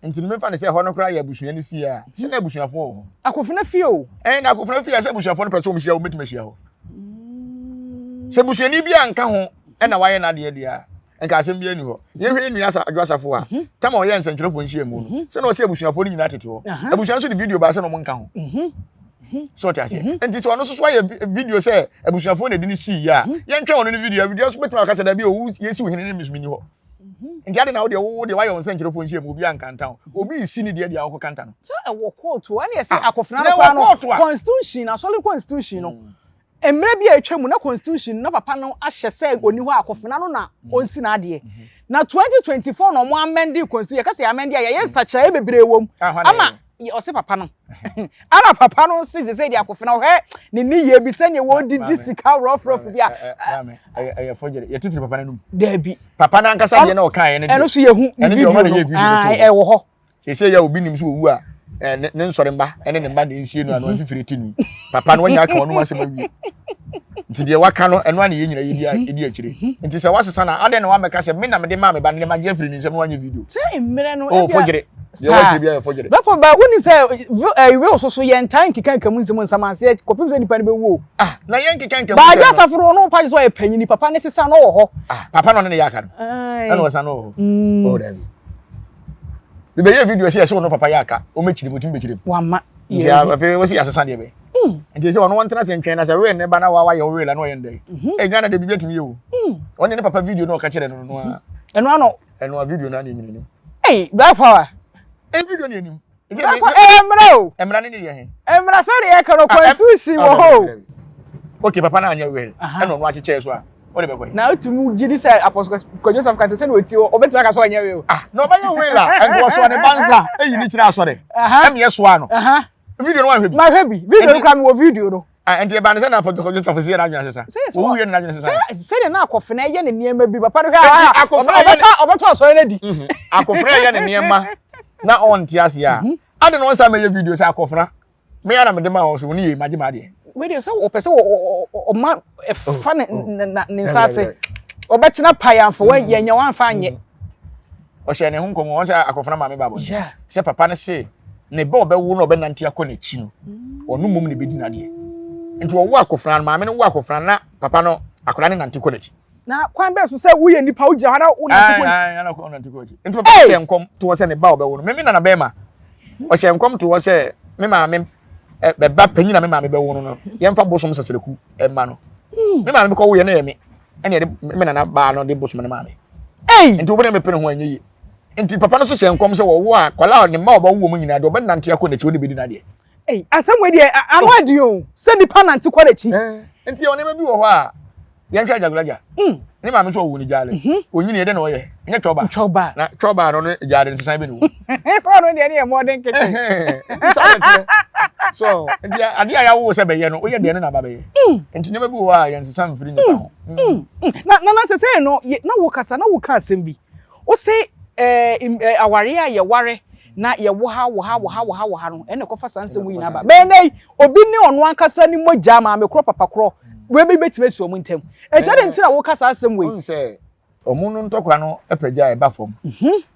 Nti no mefa no sɛ ɛhɔ no koraa yɛ abusua no fie a, sɛ na abusuafoɔ wɔ hɔ. Akofena fie o. Ɛn na akofena fie a sɛ abusuafoɔ no pɛ sɛ wɔn hyia wɔn bɛtumi ahyia hɔ. Sɛ busuani bi anka ho ɛna wayɛ n'adeɛ deɛ a, nka asɛm bi ani hɔ yɛhwɛ yɛn nua adwo asafo a mhm. tam a ɔyɛ nsɛnkyerɛfoɔ nhyia mu no mhm. sɛ na ɔsɛ abusuafoɔ no nyinaa tete hɔ abusua nso de video baa sɛ na ɔmo nka ho mhm. sɛ ɔte aseɛ nti sɛ ɔno nso so ayɛ video sɛ abusuafoɔ na ɛde ne sii yɛ a yɛntwɛn ɔno ne video video nso bɛtumi aka sɛ dabi owu yɛsi wo hene ne mesumi ni hɔ nti ade na wo deɛ wo deɛ wayɛ wo nsɛnkyerɛfoɔ nhyia mu obi ankanta ho obi nsi ne deɛ deɛ awokɔ kanta no sɛ ɛwɔ kóòtù ɛne ɛsɛ ah, akɔfena no koraa no constitution asɔre constitution no mm. Mmerɛ bi a atwa mu na constitution na papa no ahyɛ sɛ ɔni hɔ a akɔfena no na ɔnsi n'adeɛ. Na 2024 na ɔmo amɛnde constitution, yɛka sɛ yɛamɛnde a yɛyɛ nsakyeraeɛ bebree wɔ mu ama ɔse papa no ana papa no se sesei deɛ akɔfena ɔhwɛ ne nneyɛɛ bi sɛdeɛ wɔdidi sika rɔfrɔf bi a. Ɛyɛ fɔgyere, yɛte firi papa no anum. Daabi. Papa no ankasa deɛ na ɔkaeɛ no deɛ. Ɛno so yɛhu ne video no, ɛwɔ hɔ. Seesei yɛ obi nim sɛ owu a eh, ne ne nsɔre mma ne ne mma na nsie no ano mhm. mfifiri ti ni papa no wanya aka ɔno asɛm awie nti deɛ waka no ɛno ana yɛn nyina yɛdi mhm. yɛdi akyire mhm. nti sɛ wasesa na adɛn na wamɛka sɛ me na mede maa me ba no de magye afiri ne nsam na wanyɛ video sɛ mmerɛ no oh fɔgyere deɛ wakyerɛ bi ayɛ fɔgyere bɛpɔ ba woni sɛ eh, will so so yɛn ntaa nkeka nka mu nsɛm nsɛm aseɛ kɔpem sɛ nipa no bɛwu o ah na yɛn nkeka nka mu baagye asafo no ɔno pa sɛ ɔyɛ panyini papa ne sesa no wɔ hɔ ah papa no ne ne yɛ aka no ɛna ɔsa no wɔ hɔ mm. oh dabi mebɛyɛ video sɛ yɛsɛ ɔno papa yɛ aka ɔmɛkyiri mu ɔtumi bɛkyiri mu wama nti afei wɔsi yɛasesa deɛ bɛ hmm. nti sɛ ɔno wɔntena sɛ ntwɛn na sɛ wei ne ba na wayɛ wo wei la na ɔyɛ ndɛ mhm. ɛ Ghana de biribi atumi yɛ o hmm. ɔne ne papa video na ɔka kyerɛ no no a ɛno ano ɛno a video no ano nyina nim ei black power ɛ video no anim Mmara o. Mmara ne ne deɛ he. Mmara sɛ deɛ yɛka no ah, constitution wɔ hɔ o. Okay, papa na anyɛ will ɛna ɔno akyekyɛ so a wode bɛkɔ yi. Na wotumi gye di sɛ Apostle Kwadwo Safo Kante sɛdeɛ ɔtie hɔ ɔbɛtumi aka sɛ ɔnyɛ will. Ah, na ɔbɛyɛ will a ɛnka ɔsoa ne ba nsa eyi ne kyerɛ asɔre ɛna yɛsoa no. Video no wanhwɛ bi. Mahwɛ bi video no kora mewɔ video no. Ah, nti ɛbaa ne sɛ na Apostle Kwadwo Safo si yɛ n'adwene asesa. Owu yɛ n'adwene sesa. Sɛdeɛ na akɔfena yɛ ne nneɛma bi papa no hwɛ a ɔbɛtɔ ɔbɛtɔ asɔre no adi. Mhm. Akɔfena yɛ ne nneɛma na ɔnte aseɛ a. Mhm. Ade na ɔnsa mɛyɛ video sɛ akɔfena me ara mede ma wɔn so wɔn yie magye ma adeɛ. Wei deɛ sɛ ɔpɛ sɛ ɔma ɛfa ne oh, oh. ne nsa ase ɔbɛtena pae amfa wɔn yɛnyɛ wɔn amfa anyɛ. Mm. Ɔhyɛ ne ho nkɔmɔ wɔn sɛ akɔfena maame ba bɔ sɛ papa no se ne ba ɔbɛwo na ɔbɛnante akɔ n'akyi no ɔno mmom na ebedi n'adeɛ nti ɔwo akɔfena no maame no wo akɔfena na papa no akɔda ne nante kɔ n'akyi. Na kwan bɛn so sɛ woyɛ nipa wogyina hɔ na wonante kɔ akyi. Ayi wonante kɔ akyi. Nti papa hyɛ nkɔm to hɔ sɛ ne ba ɔbɛwo no meme nana bɛrima ɔhyɛ nkɔm to hɔ sɛ me maame bɛba panyin na me maame bɛwo no no yɛmfa bosom sasraku ɛma no hmm. me maame bɛkɔ wo yɛ no yɛ me ɛna yɛde me nana baa no de bosom no maame. Nti wo bɛ na mepene ho anyɛ yie. Nti papa no so hyɛ nkɔm sɛ wɔwo a akwadaa a ne mma a ɔbɛwo wɔn nyinaa deɛ ɔbɛnante akɔ n'akyi ɔde bɛdi n'adeɛ. Ei, asɛm wei deɛ ano oh. adi o sɛ nipa nante kɔ n'akyi. Nti yɛwɔ nneɛma bi wɔ hɔ a yɛnhwɛ agyagoragya. Mm. Ne maame nso ɔwɔ ne gyaale. Mhm. Onyini yɛ dɛ na ɔyɛ. Nyɛ twɔba. Twɔba. Na twɔba no ne gyaale nsesan bi na wɔ. Sɛ ɔno deɛ ne yɛ mmɔden keke. Nti saa na teɛ. So nti adeɛ a yɛawo sɛ bɛyɛ no woyɛ deɛ no na aba bɛyɛ. Mm. Nti nneɛma bi wɔ hɔ a yɛnsesa mfiri nipa ho. Mm. Na na na sɛ sɛ no na wo kasa na wo ka asɛm bi. Wo se eh, awareɛ a yɛware na yɛwo ha wo ha wo ha wo ha wo ha no ɛna ɛkɔfa saa nsɛm nyinaa ba. Bɛyɛ nɛ yi obi ne ɔno ankasa ne mogya maame korɔ papa korɔ wei bi bɛtumi asi wɔn ntam. Ɛnti adɛn nti na woka saa asɛm wei? Wonim sɛ wɔn no ntɔkwa no pagya a ɛba fam.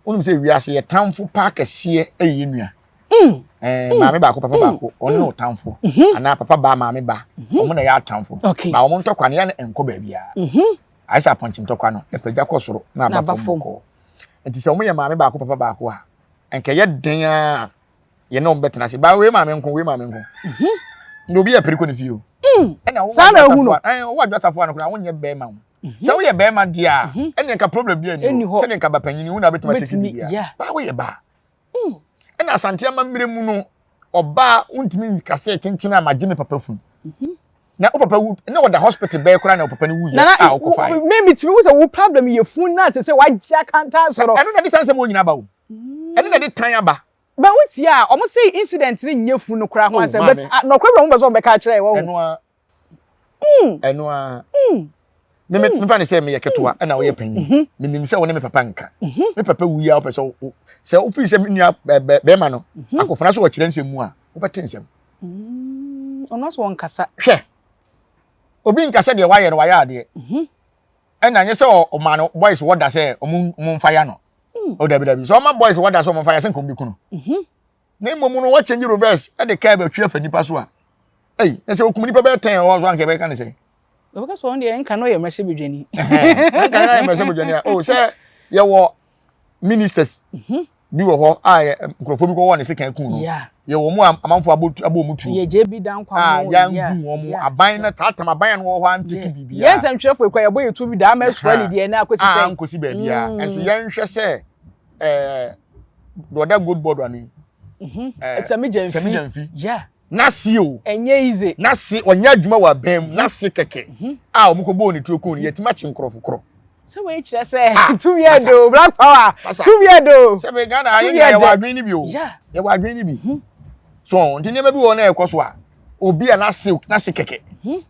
Wonim sɛ wiase yɛ tamfo paa kɛseɛ yɛ yɛn nua. Mm. Eh, mm. Maame baako papa mm. baako ɔno ne ɔtamfo mm-hmm. anaa papa ba maame ba mm-hmm. wɔn na ɛyɛ atamfo. Ba wɔn ntɔkwa no yɛ no nkɔ baabiara. Mm-hmm. Ayɛ sɛ apɔnkye ntɔkwa no, ɛpagya kɔ soro na aba fam bɔkɔɔ. Nti sɛ wɔyɛ maame baako papa baako a, nka ɛyɛ den a yɛne wɔn bɛtena ase. Ba wei maame nko, wei maame nko. Mhm. Na obi yɛ pere kɔ ne fie o. Mm. Ɛna wo saa na ehu no. Ɛn wo adwa safo ano koraa wonyɛ bɛrima ho. Mhm. Sɛ woyɛ bɛrima deɛ a, mhm. ɛne nka problem bi ani hɔ. Sɛdeɛ nka ba panyin wo na bɛtumi ateki biribiara. Ba woyɛ ba. Mm. Ɛna Asante amammerɛ mu no, ɔbaa wontumi nka sɛ kyenkyen a magye me papa funu. Mhm. Na wo papa wu na ɔda hospital bɛyɛ koraa na wo papa no wu yɛ a wokɔfa yɛ. Me metumi hu sɛ wo problem yɛ funu na sɛ sɛ wagye akantan soro. Ɛno na ɛde saa nsɛm wɔ nyinaa ba o. Ɛno na ɛde tan aba. But wotie a, wɔn sɛ incident no nyɛ funu no koraa ho asɛm but nɔkorɛ bi na wɔn bɛ sɛ wɔn bɛka akyerɛ yɛ wɔ ho. Ɛno ara. Ɛno ara. Me me mefa ne sɛ meyɛ ketewa ɛna woyɛ panyin. Mhm. Menim sɛ wo ne me papa nka. Mhm. Me papa wu yi a wopɛ sɛ sɛ wofii sɛ me nua bɛrima no mhm. akofena so wɔkyerɛ nsɛm mu a wobɛte nsɛm. Ɔno nso ɔnkasa. Hwɛ obi nkasa deɛ wayɛ no wayɛ adeɛ. Ɛna nyɛ sɛ ɔma no boys wɔda sɛ ɔmo mfa ya no. O dabi dabi sɛ ɔma boys wɔda sɛ ɔmo mfa ya sɛ nka ɔmo bɛku no. Na mmom no wɔkyɛngye reverse ɛde kaa bɛtwi afa nipa so a. Ei, na sɛ okum nipa bɛyɛ tɛn wɔ so anka ɛbɛka ne sɛn? Wɔbɛka sɛ ɔno deɛ nka no yɛ mmarahyɛbadwani. Nka no yɛ mmarahyɛbadwani a, oh sɛ yɛwɔ ministers mhm. bi wɔ hɔ a nkurɔfoɔ bi kɔwɔ ne sekan kun no. Yɛwɔ mu a amanfoɔ abɔ abɔ wɔn tuo. Yɛ JB Danquah a yɛnhu wɔn aban na taatam aban no wɔ hɔ a nteki biribiara. Yɛn nsɛntwerɛfoɔ ekura yɛbɔ yɛ tuo bi daa mɛ sɔrɔ ne deɛ na akɔsi sɛ. A nkɔsi baabiara. Mm. Nso yɛnhwɛ sɛ ɛɛ deɛ ɔda gold board ano yi. Mhm. Sami Gyamfi. Sami Gyamfi. Yeah. N'ase o. Ɛnyɛ easy. N'ase ɔnyɛ adwuma wɔ abɛn mu n'ase kɛkɛ mhm. a wɔn kɔ bɔɔ ne tuo kun no yɛtumi akye nkorɔfo korɔ. Sɛ wei kyerɛ sɛ ah, tumi yɛ do black power tumi yɛ do. Sɛ bɛ Ghana ha yɛ nyinaa yɛwɔ adwene ni bi o. Yɛwɔ adwene ni bi. Mhm. So nti nneɛma bi wɔ na ɛkɔ so a obi a n'ase n'ase kɛkɛ mhm.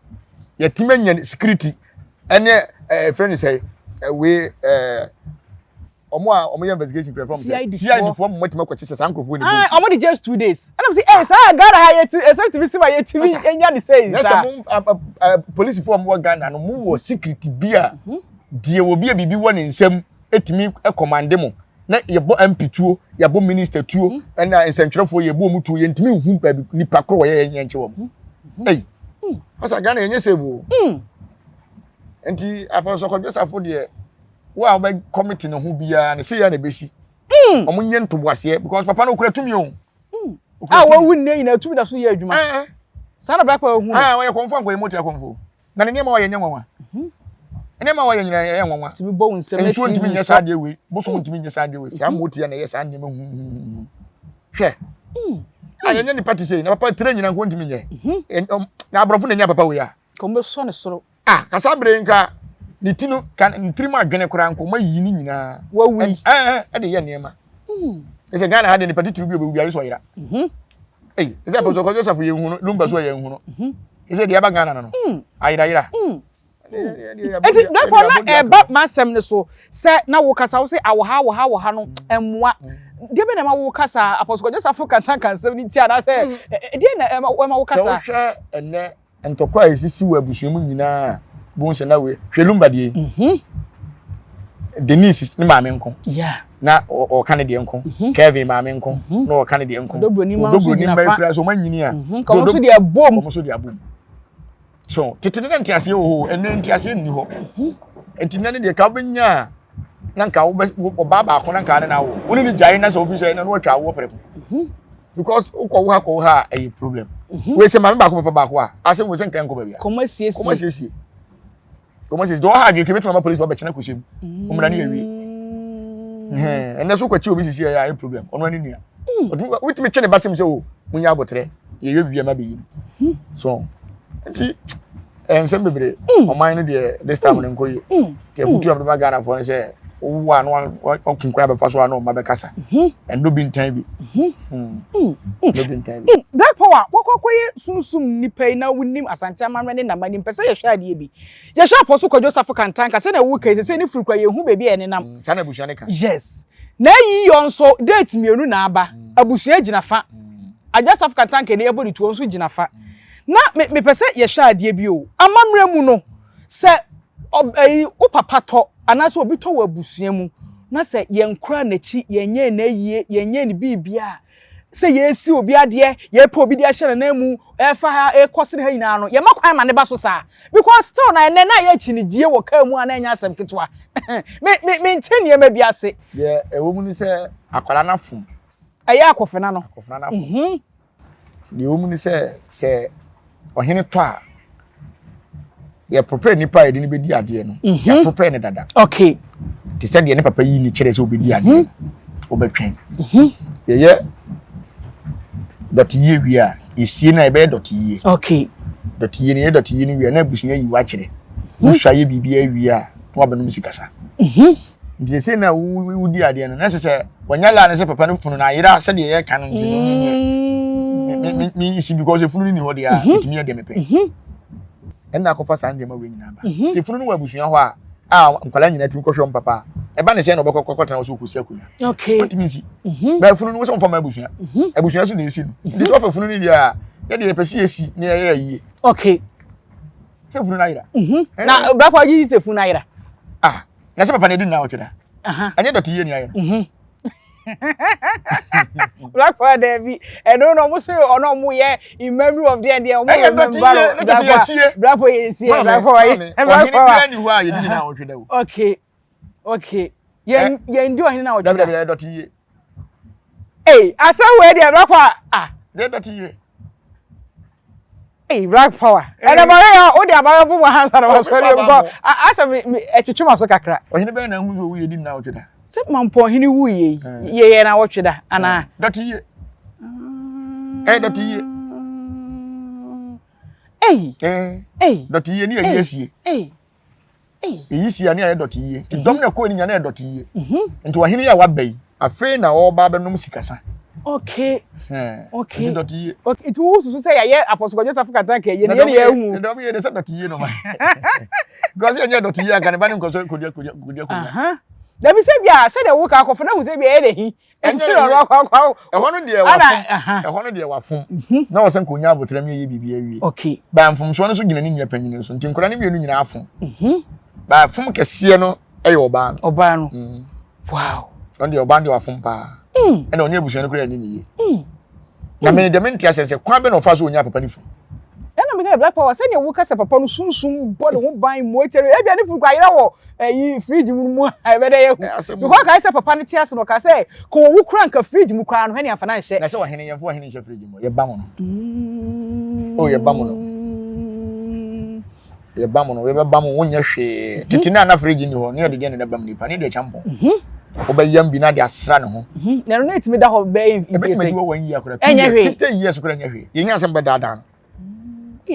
yɛtumi anya security ɛne ɛɛ fɛn ne sɛ ɛwei ɛɛ. wɔn a wɔn yɛ investigation kura fam sɛ CID foɔ mo matumi akɔkye sɛ saa nkurɔfoɔ ni bɔ wɔn de just 2 days ɛna mo sɛ ɛɛ saa Ghana ha yɛ ti ɛsɛ tumi si ma yɛ tumi enya ne sɛ nsa. Nɛsɛ mo polisifoɔ mo wɔ Ghana no mo wɔ secret bi a mhm. deɛ wɔ bi a biribi wɔ ne nsam etumi kɔmande mo na yɛbɔ MP tuo yɛbɔ minister tuo mhm. ɛna nsɛntwerɛfoɔ yɛbɔ wɔn tuo yɛntumi nhu baabi nipa korɔ wɔyɛ yɛn yɛn nkye wɔn mhm. ɛyi ɔsɛ Ghana yɛnyɛ save o nti apɔsɔkɔdwe safo deɛ. Wo a wobɛ commit ne ho biara no sei a na ebesi. Mm. Wɔn nyɛ ntoboaseɛ because papa no okura tumi o. Mm. A wawu nne nyinaa tumi da so yɛ adwuma. Eh. Saa na black power hu. Ah, wɔyɛ kɔnfo ankɔyɛ motia kɔnfo. Na ne nneɛma wɔyɛ nyɛ nwanwa. Mhm. Nneɛma wɔyɛ nyinaa yɛ nwanwa. Tumi bɔ wo nsam. Nsuo ntumi nyɛ saa adeɛ wei. Bosom mm. ntumi nyɛ saa adeɛ wei. Saa mm. motia na ɛyɛ saa nneɛma huhuhu. Hwɛ. Mm. A yɛnyɛ nipa te sɛ na papa tire nyinaa nko ntumi nyɛ. Mhm. Na aborɔfo na nya papa wei a. Kɔn bɛsɔ ne soro. Ah, kasa bere nka ne ti no ka ne tirim adwene koraa nka ɔma yi ne nyinaa. Wawu yi. Ɛɛ ɛde yɛ nneɛma. Hmm. Ɛsɛ Ghana ha de nipa titiriw bi obewu bi ayɛ sɛ ɔyera. Mhm. Ɛyi ɛsɛ Apɔsɔ Kwadwo Safo yɛ nhu no Lumba so yɛ nhu no. Mhm. Ɛsɛ deɛ ɛba Ghana no no. Hmm. Ayerayera. Hmm. Eti dɔkɔ na ɛba m'asɛm no so sɛ na wo kasa wo sɛ awɔ ha awɔ ha awɔ ha no mmoa. Deɛ bɛ na ɛma wo kasa Apɔsɔ Kwadwo Safo kantanka nsɛm no ti anaasɛ deɛ na ɛma wo kasa. Sɛ wohwɛ ɛnɛ ntɔkwa a esisi wɔ abusua mu nyinaa bohu sɛ na wei hwɛ lumba deɛ yi mhm. Denise ne maame nko na ɔka ne deɛ nko mhm. Kevin maame nko mhm. na ɔka ne deɛ nko odobroni mma yi kura so ɔma nyini a ɔmo nso de abom ɔmo nso de abom so tete ne na nteaseɛ wɔ hɔ ɛnɛ nteaseɛ nni hɔ nti nɛ ne deɛ ka wobɛnya a na nka wobɛ ɔbaa baako na nka ne na awo wo ne ne gyae na sɛ wofi sɛ na watwa awoɔ prɛko because wokɔ wo ha kɔ wo ha a ɛyɛ problem mhm. wei sɛ maame baako papa baako a asɛm wei sɛ nka nkɔ baabi a kɔma siesie kɔma siesie kɔma siesie deɛ ɔha adwene kebɛtumi ama polisi wabɛkyena kɔhyɛ mu ɔmmra ne yɛwie mm. Ɛnɛ so kɔkye obi sisi ɛyɛ ayɛ problem. Ɔno ani nua. Wotumi kye ne ba kyem sɛ o munya abotrɛ yɛyɛ biribi ama bɛyi no. So nti nsɛm bebree ɔman no deɛ this time no nkɔ yie. Nti afutu a mede ma Ghanafoɔ no sɛ wowo a na wakun kwan abɛfa so a na ɔma bɛkasa. Ɛno bi ntan bi. Ɛno bi ntan bi. Black Power, wakɔ akɔyɛ sunsum nipa yi na wonim Asante amammerɛ ne n'amanni mpɛ sɛ yɛhwɛ adeɛ bi. Yɛhwɛ Apostle Kwadwo Safo Kantanka sɛnea woka yi sɛsɛ ne firi kura yɛnhu baabi a ɛnenam. Mm, saa na abusua no ka. Yes. Na ayi yɔ nso date mmienu na aba. Mm. Abusua gyina fa. Mm. Agya Safo Kantanka ni ɛbɔ ne tuo nso gyina fa. Na me mepɛ sɛ yɛhwɛ adeɛ bi o. Amammerɛ mu no sɛ ɛyi wo papa tɔ anaasɛ obi tɔ wɔ abusua mu na sɛ yɛnkora n'akyi yɛnyɛ n'ayie yɛnyɛ ne biribiara sɛ yɛresi obi adeɛ, yɛrepɛ obi de ahyɛ n'ananmu, ɛrefa ha, ɛrekɔ sene ha nyinaa no, yɛma kwan ma ne ba so saa. Because still na ɛnɛ na yɛ akyinigyie wɔ kaa mu a na ɛnyɛ asɛm ketewa. Me, me, mente nneɛma bi ase. Deɛ ɛwɔ mu ne sɛ akwadaa no afom. Ɛyɛ akɔfena no. Akɔfena no afom. Mhm. Deɛ ɛwɔ mu ne sɛ sɛ ɔhene tɔ a yɛ prepare nipa a yɛde no bɛdi adeɛ no mhm. yɛ prepare no dada okay te sɛ deɛ ne papa yi ne kyerɛ sɛ ɔbɛdi adeɛ no mhm. wobɛtwɛn mhm. yɛyɛ dɔte yie wie a yɛsie no a yɛbɛyɛ dɔte yie okay dɔte yie no yɛ dɔte yie no wie a na abusua yi wakyerɛ wosua yɛ biribi awie a na wabɛnom sikasa Nti sɛ na wodi adeɛ no na ɛsɛ sɛ wɔnyɛ laa ne sɛ papa no funu no ayera sɛdeɛ yɛka no nti no ne ne nsi because efunu no ni hɔ deɛ a ɛtumi yɛ deɛ mepɛ ɛnna akɔfa saa nneɛma wei nyinaa ba sɛ efunu no wɔ abusua hɔ a a nkwadaa nyinaa tumi kɔhwɛ wɔn papa a ɛba ne sɛ na ɔbɛkɔ kɔtena hɔ so kɔsi akonnwa ɔtumi nsi bɛɛ funu no wɔ sɛ wɔmfa ma abusua abusua so na esi no nti sɛ ɔfa funu no deɛ a yɛdeɛ yɛpɛ sɛ yɛsi na yɛyɛ ayie okay sɛ funu no ayera na brakɔ agye sɛ funu no ayera ah na sɛ papa na ɛdi nna ɔtwe da ɛnyɛ dɔte yie ni ayɛ no mhm. Black power daabi ɛno na ɔmo sɛ ɔno ɔmo yɛ in memory of deɛ deɛ ɔmo yɛ member no black power black power yɛ sie black power yɛ black power ɔhene bia ni hɔ a yɛdi nyinaa ɔtwe da o okay okay yɛn yɛn di ɔhene na ɔtwe da dabi dabi dɔte yie ee asɛm wei deɛ black power ah deɛ dɔte yie. Hey, black power. Ɛnna ma yɛ o de abara bu mu hansa na wasɔre mu kɔ. Asɛ mi mi ɛtwitwi ma so kakra. Ɔhene bɛyɛ na ehu sɛ owu yɛ di na ɔtwe da. Sɛ mampɔ ɔhene wu yɛ yi yɛ yɛ na ɔtwe da anaa. Dɔte yie. Ɛyɛ dɔte yie. Ɛyi. Ɛyi. Dɔte yie ni yɛ yie sie. Ɛyi. Eyi si a ne ayɛ dɔte yie. Nti dɔm na ɛkɔɔ ne nya na ɛyɛ dɔte yie. Mhm. Nti ɔhene yi a waba yi, afei na ɔreba abɛnom sikasa. Okay. Okay. Nti dɔte yie. Okay. Nti wo susu sɛ yɛayɛ Apostle Kwadwo Safo Kantanka yie no yɛ ne yɛahu. Dɔm yie de sɛ dɔte yie no ma. Because yɛnyɛ dɔte yie anka ne ba ne nkɔsɔ kɔdua kɔdua kɔdua kɔdua. Dabi sɛ bi a sɛdeɛ wo ka akɔfo na hu sɛ bi a ɛyɛ de hi. Ɛnyɛ ɛhɔ no deɛ wafom ɛhɔ no deɛ wafom mhm. na wɔsɛ nka onya abotire mi yɛ biribi awie okay baa mfomsoɔ no so gyina ne nua panyin no so nti nkwadaa no mmienu nyinaa afom mhm. baa fom kɛseɛ no yɛ ɔbaa no ɔbaa no mm. wow ɔno deɛ ɔbaa no deɛ wafom paa mm. ɛna ɔne abusua no koraa ne ne yie mm. Na me deɛ mente asɛ sɛ kwan bɛ na ɔfa so onya papa ne funu. Ɛna meka Black Power sɛdeɛ woka sɛ papa no sunsum bɔ ne ho ban mmoa tiɛ no ebia ne funu kɔ ayera wɔ ɛyi fridge mu mu a ɛbɛdɛ yɛ hu because kae sɛ papa no te ase no ɔka sɛ kɔ owu kora nka fridge mu koraa no hɛne amfa no anhyɛ. Na sɛ ɔhene yɛmfa ɔhene nhyɛ fridge mu yɛba mo no oh yɛba mo no yɛba mo no yɛbɛba mo wonyɛ hwee mhm. tete no a na fridge ni hɔ ne yɛde deɛ ne bam nipa ne deɛ kyampɔn mhm. wobɛyam bi na de asra ne ho mhm. na ɛno na ɛtumi da hɔ bɛyɛ mfie sɛ ɛbɛtumi di hɔ wɔn yie akora ɛnyɛ hwee 50 years kora ɛnyɛ hwee yɛnyɛ asɛm bɛdaadaa no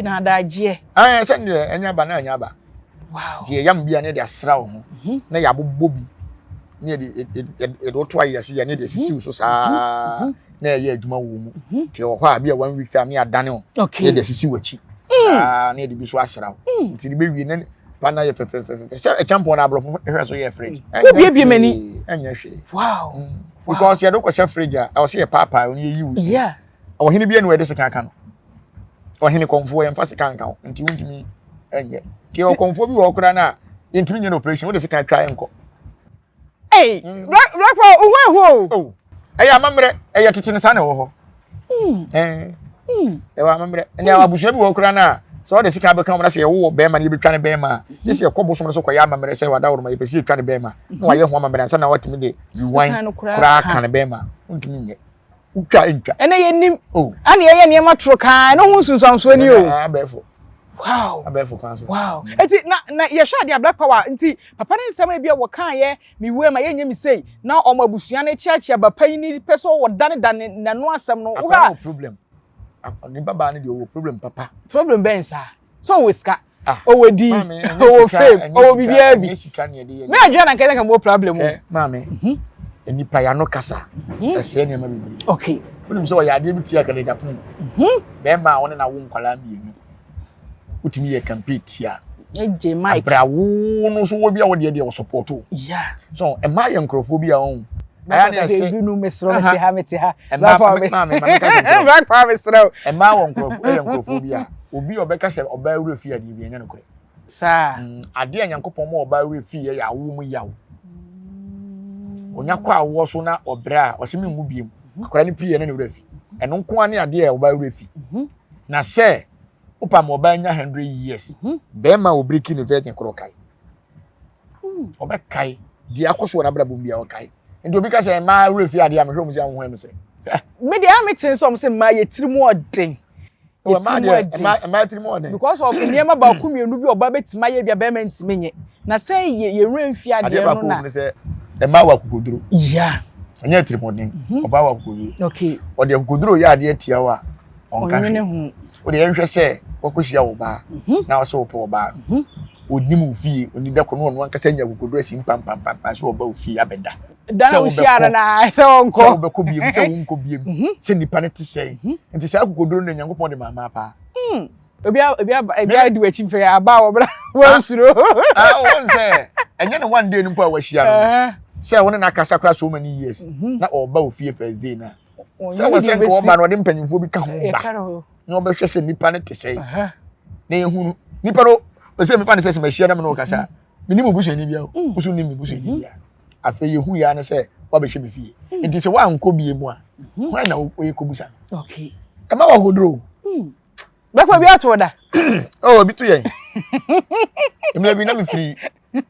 na adagyeɛ ɛɛ sɛ deɛ ɛnyɛ aba na ɛnyɛ aba nti yɛyam bi a ne yɛde asra wo ho na yɛabobɔ bi ne yɛde yɛde woto ayɛ ase yɛ ne yɛde asisi wo so saa na ɛyɛ adwuma wɔ mu mhm. nti ɛwɔ hɔ a bi a one week time ne adane o ne yɛde asisi w'akyi mm. saa ne yɛde bi so asra wo mm. nti de bɛwie ne pa na yɛ fɛfɛfɛfɛ sɛ ɛkyɛmpɔn na aborɔfo hwɛ so yɛ fridge mm. wobiebie m'ani ɛnyɛ hwee wow mm. because yɛde kɔhyɛ fridge a ɛwɔ sɛ yɛ paapaa ɔne yɛyi wo ɔhene bi anu ɛde sika ka no ɔhene kɔnfoɔ yɛmfa sika nka ho nti wontumi ɛnyɛ nti ɔkɔnfoɔ bi wɔ hɔ koraa no a yɛntumi nyɛ no operation wode sika twa ɛnkɔ Hey, mm. Black Black Power, ohu ehu o. Oh, ɛyɛ amammerɛ, ɛyɛ tete no saa na ɛwɔ hɔ. Mm. Eh. Mm. Ɛwɔ amammerɛ. Ɛnna mm. abusua bi wɔ hɔ koraa no a sɛ ɔde sika bɛka wɔn na sɛ yɛwɔ bɛrima no yɛbɛtwa ne bɛrima a gye sɛ yɛkɔ bosom no so kɔyɛ amammerɛ sɛ wada woroma yɛpɛ sɛ yɛtwa ne bɛrima na wayɛ ho amammerɛ ansa na watumi de yiwan koraa ka ne bɛrima wontumi nyɛ wotwa ntwa ɛnna yɛnim oh. ɛnna yɛyɛ nneɛma toro kaa ɛno ho nsunsuansoɔ ni o abɛɛfo. Wow. Abɛɛfo kwan so. Wow. Eti na na yɛhwɛ adeɛ a Black Power nti papa ne nsɛm ebi a wɔkaeɛ mewu ma yɛnyɛ me sei na ɔmo abusua no kyeakyea ba panyin ni pɛ sɛ wɔdanedane n'ano asɛm no. Akwadaa no wɔ problem. Ne babaa no deɛ ɔwɔ problem papa. Problem bɛn saa? Sɛ ɔwɔ sika, ah, ɔwɔ din, ɔwɔ fame, ɔwɔ biribiara bi. Me adwene na nkɛsɛ nka mo problem o. Maame, nipa ya no kasa, ɛsɛe nneɛma bebree. Okay. Wonim sɛ ɔyɛ adeɛ bi tia Kɛdɛgyapong. Bɛrima a ɔne na wo nkwadaa mmienu. Wotumi yɛ campaign tia. Egye mic. Abira wo no so wɔ bi a wɔdeɛ deɛ wɔ o. Yeah. So mmaa yɛ nkurɔfoɔ bi a wɔn. Ɛyɛ ne ɛsɛ. Ebinom mesrɛ mete ha mete ha. Mmaa maame maame kasa nkyɛn. Black Power mesrɛ. Mmaa wɔ nkurɔfoɔ ɛyɛ nkurɔfoɔ bi a obi a ɔbɛka sɛ ɔbaa wura fi adeɛ bi ɛnyɛ nokorɛ. Saa. Adeɛ a Nyankopɔn ma ɔbaa wura fi yɛ yɛ awo mu yaw. Onya kɔ awoɔ so na ɔbrɛ a ɔsɛ mi nwu biem. Akwadaa no pii yɛ ne ne wura fi. Ɛno nko ara ne adeɛ a ɔbaa wura fi. Na sɛ wopa ma ɔbaa nya 100 years. Bɛrima a obiriki ne virgin korɔ kae. Ɔbɛkae deɛ akɔ so wɔ n'abrabɔ mu biara ɔkae. Nti obi ka sɛ mmaa wura fi adeɛ a mehwɛ wɔn sɛ ahohom ɛmu sɛ. Me deɛ a mete nso wɔn sɛ mmaa yɛ tiri mu ɔden. Yɛ tiri mu ɔden. Mmaa tiri mu ɔden. Because of nneɛma baako mmienu bi ɔbaa bɛtumi ayɛ bi a bɛrima ntumi nyɛ. Na sɛ yɛ yɛ wura nfi adeɛ no na. Adeɛ baako wɔ mu ne sɛ mmaa wɔ akokoduro. Yeah. Ɛnyɛ tirimɔden. Ɔbaa wɔ akokoduro. Okay. Ɔde akokoduro yɛ adeɛ tia wo a ɔnka hwee. Wode yɛnhwɛ sɛ wakɔhyia wo baa mhm. na ɔsɛ wopɛ ɔbaa no mhm. ɔnim wo fie ɔni da kɔ no ɔno ankasa nya akokoduro asi mpampampampa sɛ ɔba wo fie abɛda sɛ wobɛkɔ sɛ wobɛkɔ biem sɛ wonkɔ biem mhm. sɛ nnipa no te sɛn nti saa akokoduro no Nyankopɔn de maamaa paa hmm. Obi obi aba ebi adi w'akyi pɛ aba a wɔbra wɔnsuro. Ah, wɔn sɛ ɛnyɛ ne one day no mpo a wahyia no sɛ wo ne no akasa koraa so many years na ɔba ofie first day na sɛ wɔ sɛ nka ɔba no ɔde mpanyinfoɔ bi ka ho ba na ɔbɛhwɛ sɛ nipa no te sɛ na ehunu nipa no ɔsɛ nipa no sɛ sɛ mahyia na me ne ɔkasa me ni mu busuani bia o woso ni me busuani bia afei yehu ya ne sɛ wabɛhyɛ me fie nti sɛ wankɔ bie mu a hwan na wɔyɛ kɔbusa no ɛma wakoduro bɛkɔ bi ato da oh ebi to yɛn mmerɛ bi na mefiri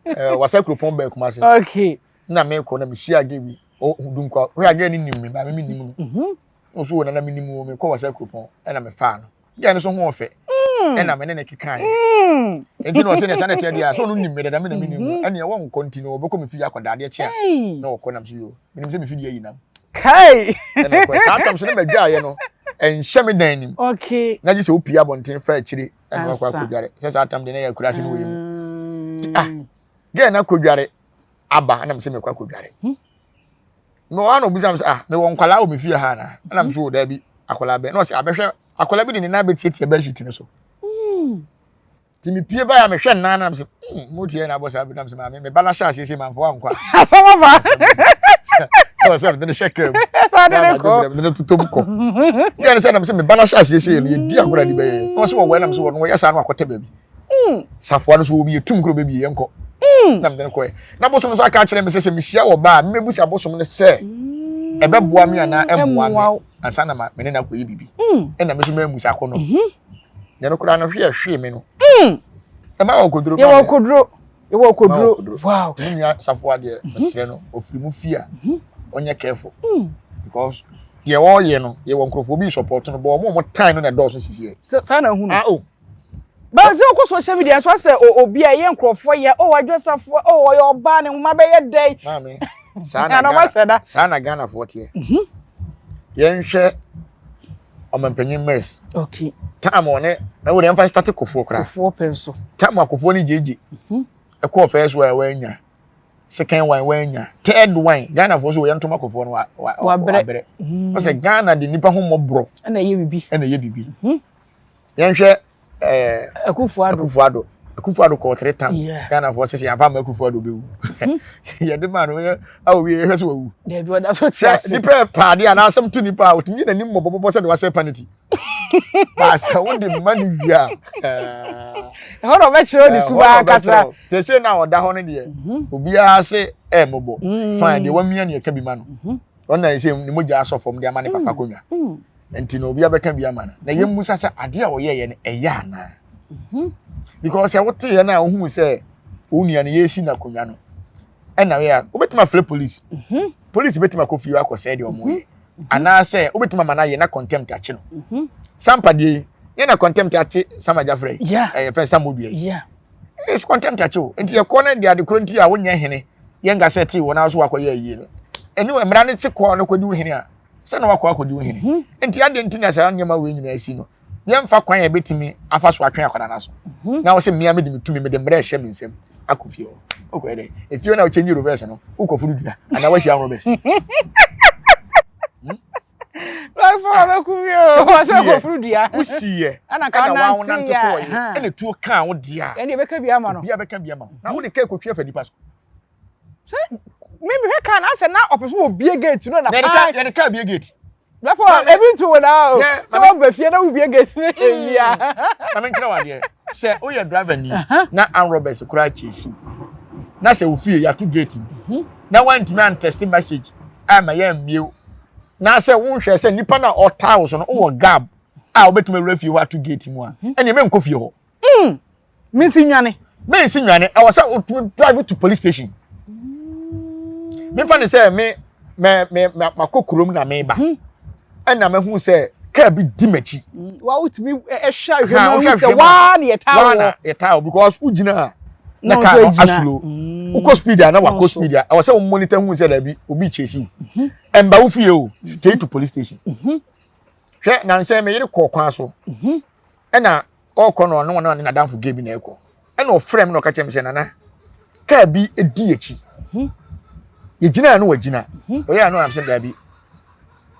eh, wasa kuropɔn bɛɛ kumase okay na mekɔ na mehyia gay bi dunkwa hwɛ a gay no nim me maame me nim no mhm. ɔso wɔ nana me nim wo mekɔ wasa kuropɔn ɛna mefaa no gay no so ho ɔfɛ mm. ɛna me ne ne kekaeɛ mm. nti na ɔsɛ ne ɛsa ne ɛteɛ deɛ a sɛ ɔno nim me dada me na me nim no mhm. ɛneɛ wɔnkɔ nti no ɔbɛkɔ me fie akɔda adeɛ kye a na ɔkɔ nam so yo menim sɛ me fie deɛ ayi nam Kai! Ɛna ɔkɔɛ. Saa tam so ne madwaeɛ no, ɛnhyɛ me dan nim. Okay. Na gye sɛ wopie abɔnten fa akyire ɛna wakɔ akɔdware. Sɛ saa tam de na yɛ akuraase no wɔ yi mu. Mm. Ah, gɛɛ na akɔdware aba ɛna mesɛ mekɔ akɔdware. Hmm. Mewɔ hɔ na obisa me sɛ ah mewɔ nkwalaa wɔ me fie ha anaa? Ɛna mesɛ wɔ daabi akwadaa bɛn. Na ɔsɛ abɛhwɛ akwadaa bi de ne nan bɛtiatia bedsheet no so. Hmm. Nti mepie baeɛ a mehwɛ nnan na mesɛ hmm mo tiɛ na abɔ saa bi na mesɛ maame me ba no ahyɛ aseɛ sɛ mamfa wankɔ a. Asɛm aba. Ɛwɔ sɛ mede no hyɛ kaa mu. Ɛsɛ de ne kɔ. Mede no totɔ mu kɔ. Deɛ ne sɛ na mesɛ me ba no ahyɛ aseɛ sɛ no yɛdi agorɔ ade bɛyɛ. Na ɔsɛ wɔwɔ na mesɛ wɔno wɔyɛ saa no akɔtɛ baabi. Hmm. Safoa no so wɔ bi yɛtum koro baabi yɛnkɔ. Hmm. Na mede no kɔɛ. Na bosom no so aka akyerɛ me sɛ sɛ mehyia wɔ ba a memɛbusa bosom no sɛ ɛbɛboa me anaa ɛmmoa me ansa na me ne no akɔyɛ biribi. Ɛna me so mammusa akɔnnɔ. Mhm. Na no koraa no hwee hwee me no. Mm. Ɛma wɔ koduro. Yɛwɔ koduro. Yɛwɔ koduro. Wow. Me nua Safoa deɛ mhm. mesrɛ no ofiri mu fie a mhm. ɔnyɛ careful. Mm. Because deɛ ɔreyɛ no yɛwɔ nkurɔfoɔ bi support no bɔ ɔmo ɔmo tan no na ɛdɔɔso sisi yɛ. Saa na ehunu. Ah oh. Bɛn sɛ wokɔ social media nso asɛ obi a ɛyɛ nkurɔfoɔ yɛ oh Adwo Safoa oh ɔyɛ ɔbaa ne nwoma bɛyɛ dɛn. Maame saa na Ghana saa na Ghanafoɔ teɛ. Mhm. Yɛnhwɛ ɔmampanyin Mills. Okay. Time ɔne ɛwɔ deɛ ɛmfa start kofoɔ koraa. Kofoɔ pɛ nso. Time akofoɔ ne gyegye. Mhm. Ɛkɔɔ first one wanya. Second one wanya. Third one Ghana foɔ so wɔyɛ ntoma kofoɔ no wa wa wabrɛ. Mhm. Ɔsɛ Ghana de nipa ho mmɔborɔ. Ɛna ɛyɛ bibi. Ɛna ɛyɛ bibi. Mhm. Yɛnhwɛ ɛɛ. Akufo Addo. Akufo Addo. Akufo Addo kɔɔ three times. Yeah. Ghana foɔ sɛ yɛnfa ama Akufo Addo bɛwu. Mhm. Yɛde maa no yɛ a owie yɛhwɛ sɛ wawu. Dabi ɔda so te ase. Nipa yɛ paade a n'asɛm to nipa a otumi yi n'anim mmɔbɔbɔbɔ sɛ de wasɛ paniti. Baasa wo de ma no wie a. Ɛhɔ na ɔbɛkyerɛ ne suba ankasa. Sese na ɔda hɔ no deɛ mhm. obiara se ɛɛmɔbɔ. Mm. Fine deɛ wamia ne ɛka bi ma no. Mhm. Ɔna ɛsɛ ne mogya asɔ fam de ama ne papa mm. konwa. Mm. Nti na obiara bɛka bi ama no. Na yɛn musa sɛ adeɛ a ɔyɛɛyɛ no ɛyɛ anaa. Mhm. Because sɛ wote yɛ no a wohu sɛ wo nua no yɛsi n'akonnwa no ɛna yɛ a wobɛtumi afrɛ police mhm. police bɛtumi akɔ fie akɔsɛe deɛ ɔmo yɛ mhm. anaasɛ wobɛtumi ama no ayɛ na contempt akye no sampa deɛ yi Yɛn na contempt ate Sama Jafre yi. Ɛyɛ fɛn Samodua yi. It's contempt akye o. Nti yɛkɔ no de ade koro nti a wonyɛ hene. Yɛn nka sɛ te wɔn aso wakɔyɛ ayie no. Ɛne mmara no te kɔɔ no kɔdi wo hene a sɛ na wakɔ akɔdi wo hene. Mhm. Nti adeɛ nti na saa nneɛma wei nyinaa si no. Yɛmfa kwan a yɛbɛtumi afa so atwe akwadaa no aso. Mhm. Na wɔ sɛ mmea mede me tumi mede mmara ɛhyɛ me nsam akɔ fie hɔ. Wokɔyɛ dɛ. Efie na wokyɛnyi reverse no wokɔforo dua anaa wahyia robbers. Wosiiɛ ɛna wa wonante kɔɔyɛ ɛna tuo kaa wo deɛ a ɛne ɛbɛka bi ama no obi abɛka bi ama no na wode kaa kɔtwi afa nipa so sɛ me mehwɛ kaa na asɛ na ɔpɛ so wɔbie gate no na paa yɛde kaa bie gate Bɛfɔ ebi nto wo na o sɛ wɔba fie na wobie gate no ewia na menkyerɛ wo adeɛ sɛ woyɛ driver ni na armed robbers koraa kyɛsi wo na sɛ wo fie yɛato gate mu na woantumi antɛste message ama yɛammie wo na sɛ wonhwɛ sɛ nipa no a ɔtaa wo so no wowɔ gab a wobɛtumi awura fie hɔ ato gate mu a mm. ɛneɛ menkɔ fie hɔ mm. mensi nwane mensi nwane ɛwɔ sɛ wotumi drive to police station mm. memfa ne sɛ me me me makɔ kurom na meba hmm. ɛna mahu sɛ kaa bi di m'akyi mm. wa wotumi ɛhwɛ ahwɛ mu sɛ waa na yɛtaa wɔ waa na yɛtaa wɔ because wogyina a na kaa no asulo mm. wokɔ speed a na wakɔ speed a ɛwɔ sɛ wo monitor hu sɛ daabi obi chase wo mhm. ɛmba wo fie o straight to police station mhm. hwɛ nansɛ me yere kɔɔ kwan so mhm. ɛna ɔkɔ no ɔno ɔne n'adamfo gay bi na ɛkɔ ɛna ɔfrɛ me na ɔka kyerɛ me sɛ nana kaa bi di akyi yɛgyina no wagyina ɔyɛ ano am sɛ daabi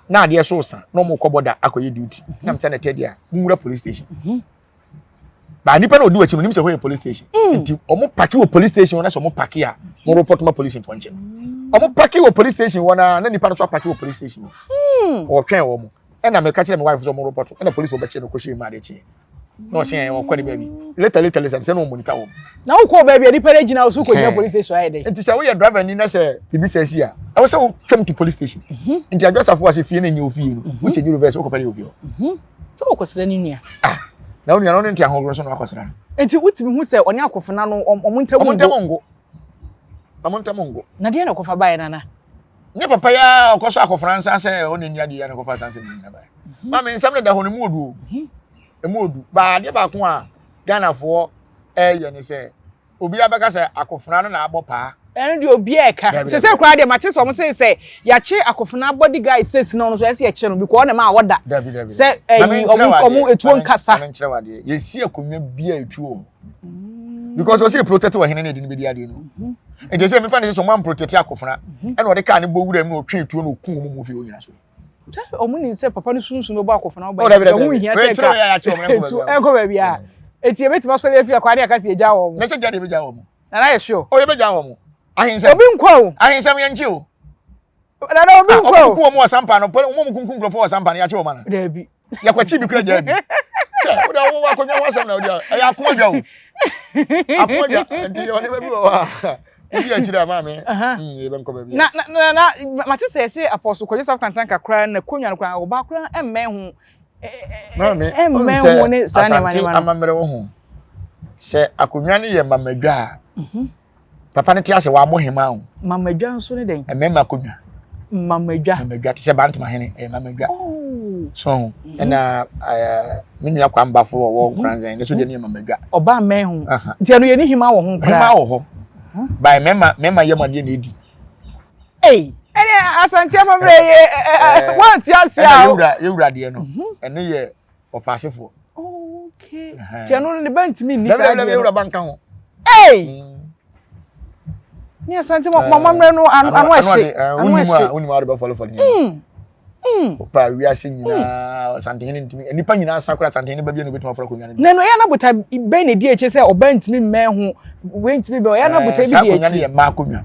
na adeɛ so sa na ɔmo kɔ bɔda akɔyɛ duty na m sɛ na ɛtɛ deɛ a mo police station baa nipa na odi w'akyi no nim sɛ hɔ yɛ police station mm. nti ɔmo paki wɔ police station wɔn na sɛ ɔmo paki a mo report ma police nfɔ nkyɛn ɔmo paki wɔ police station wɔn na na nipa no so apaki wɔ police station hɔ mm. ɔtwɛn wɔn ɛna mɛka kyerɛ mi wife sɛ ɔmo report ɛna police wɔ bɛkyɛ no kɔhyɛ mu ade kyeɛ na ɔsɛ yɛn ɔkɔ ne baabi later later later sɛ na ɔmo monitor wɔn. Na wokɔ baabi a nipa no gyina wo so kɔgyina police station ayɛ dɛ. Nti sɛ woyɛ driver ni na sɛ biribi sɛ si a ɛwɔ sɛ wotwam to police station. Mhm. Nti adwasafo ase fie na nyɛ ofie no mhm. wo change reverse wokɔpɛ ne ofie hɔ. Mhm. Sɛ wɔkɔsra ne nua. Ah na wo nua no ne nte ahohoro so na wakɔsra no. Nti wotumi hu sɛ ɔne akofena no ɔmo ntam ngo. Ɔmo ntam ngo. Ɔmo ntam ngo. Na deɛ na ɔkɔfa baeɛ nana? Ne papa yi a ɔkɔ so akofena nsa sɛ ɔne nni adeɛ na ɔkɔfa saa nsɛm nyina baeɛ. Maame nsɛm no da hɔ no mu odu o. Emu odu. Baa adeɛ baako a Ghanafoɔ ɛyɛ ne sɛ obiara bɛka sɛ akofena no na abɔ paa. Ɛno deɛ obiara ɛka. Sɛ sɛ koraa deɛ mate sɛ wɔn se sɛ yɛakye akofena body guy sɛsi no ɔno so ɛsɛ yɛkye no because ɔna ma ɔda. Dabi dabi. Sɛ ɛyi ɔmo ɔmo etuo nkasa. Maame nkyerɛ wadeɛ yɛsi akonnwa bi a etuo wɔ because ɔsɛ yɛ protect wɔ hene na ɛde no bɛdi adeɛ no mhm. nti sɛ mefa ne sɛ ɔmo amprotect akofena mhm. ɛna ɔde kaa ne bɔ wura mu na ɔtwe etuo na ɔku wɔn mu fie onyina so. Sɛ ɔmo nim sɛ papa no sunsum bɛbɔ akofena ɔba yi, ɛho nhia sɛ nka etu ɛnkɔ baabi a. Eti ebetumi asɔre afi akwa ne aka sɛ yɛgya wɔn. Na sɛ gya de ebegya wɔn. Nana yɛ sure. O yɛbɛgya wɔn. Ahensɛm. Obi nkɔ o. Ahensɛm yɛn nkye o. Nana obi nkɔ o. Ɔmo kun wɔn wɔ sampa no, wɔn mu kunkum nkurɔfoɔ wɔ sampa no, yɛakye wɔn ana. Daabi. Yɛkɔkye bi kura gyaa bi. Hwɛ, wode wo akonnwa ho asɛm na wode ɛyɛ ako adwa o. Ako adwa, nti ɔne baabi wɔ hɔ a. Wodi akyire a maame, mm, yɛbɛnkɔ baabi. Na na na mate sɛ ɛsɛ apɔso kwadwo safo kantanka koraa na konwa no koraa ɔbaa koraa mmɛn ho. Maame, mmɛn ho ne saa nneɛma nneɛma no. Asante amammerɛ wɔ ho. Sɛ akonnwa no yɛ mamadwa a, mhm. Papa no te ase wabɔ hema o. Mamadwa nso ne dɛn? Mmarima akonnwa. Mamadwa. Mamadwa te sɛ Bantama hene ɛyɛ mamadwa. Oh. So mhm. ɛna ɛɛ me nua Kwambafo ɔwɔ mhm. Nkoranzɛn ne so deɛ ne yɛ mamadwa. Ɔbaa mmɛn ho. Nti ɛno yɛ ne hema wɔ ho koraa. Hema wɔ hɔ. By mmarima mmarima yɛ mu adeɛ na edi. Ei ɛne Asante amammerɛ yɛ ɛɛ wɔn ti ase a. Ɛna yɛwura yɛwura deɛ no mhm. ɛno yɛ ɔfaasefoɔ. Okay. Ti ɛno ne ba ntumi nni saa deɛ. Dɛbi dɛbi ba nka ho. Ee. Mm. Ne asante mo mo amammerɛ no ano ɛhye. Ano ɛhye. Wonim a wode bɛfɔlefɔle ne. Mm. Mm. Opa wiase nyinaa asantehene ntumi nipa nyinaa sa kora asantehene ba bi na obetumi afɔlɔ akonnwa no. Na no ɛyɛ na bota bɛn na edi akyire sɛ ɔba ntumi mmɛn ho wei ntumi bɛn ɔyɛ na bota bi di akyire. Saa akonnwa no yɛ mmaa akonnwa.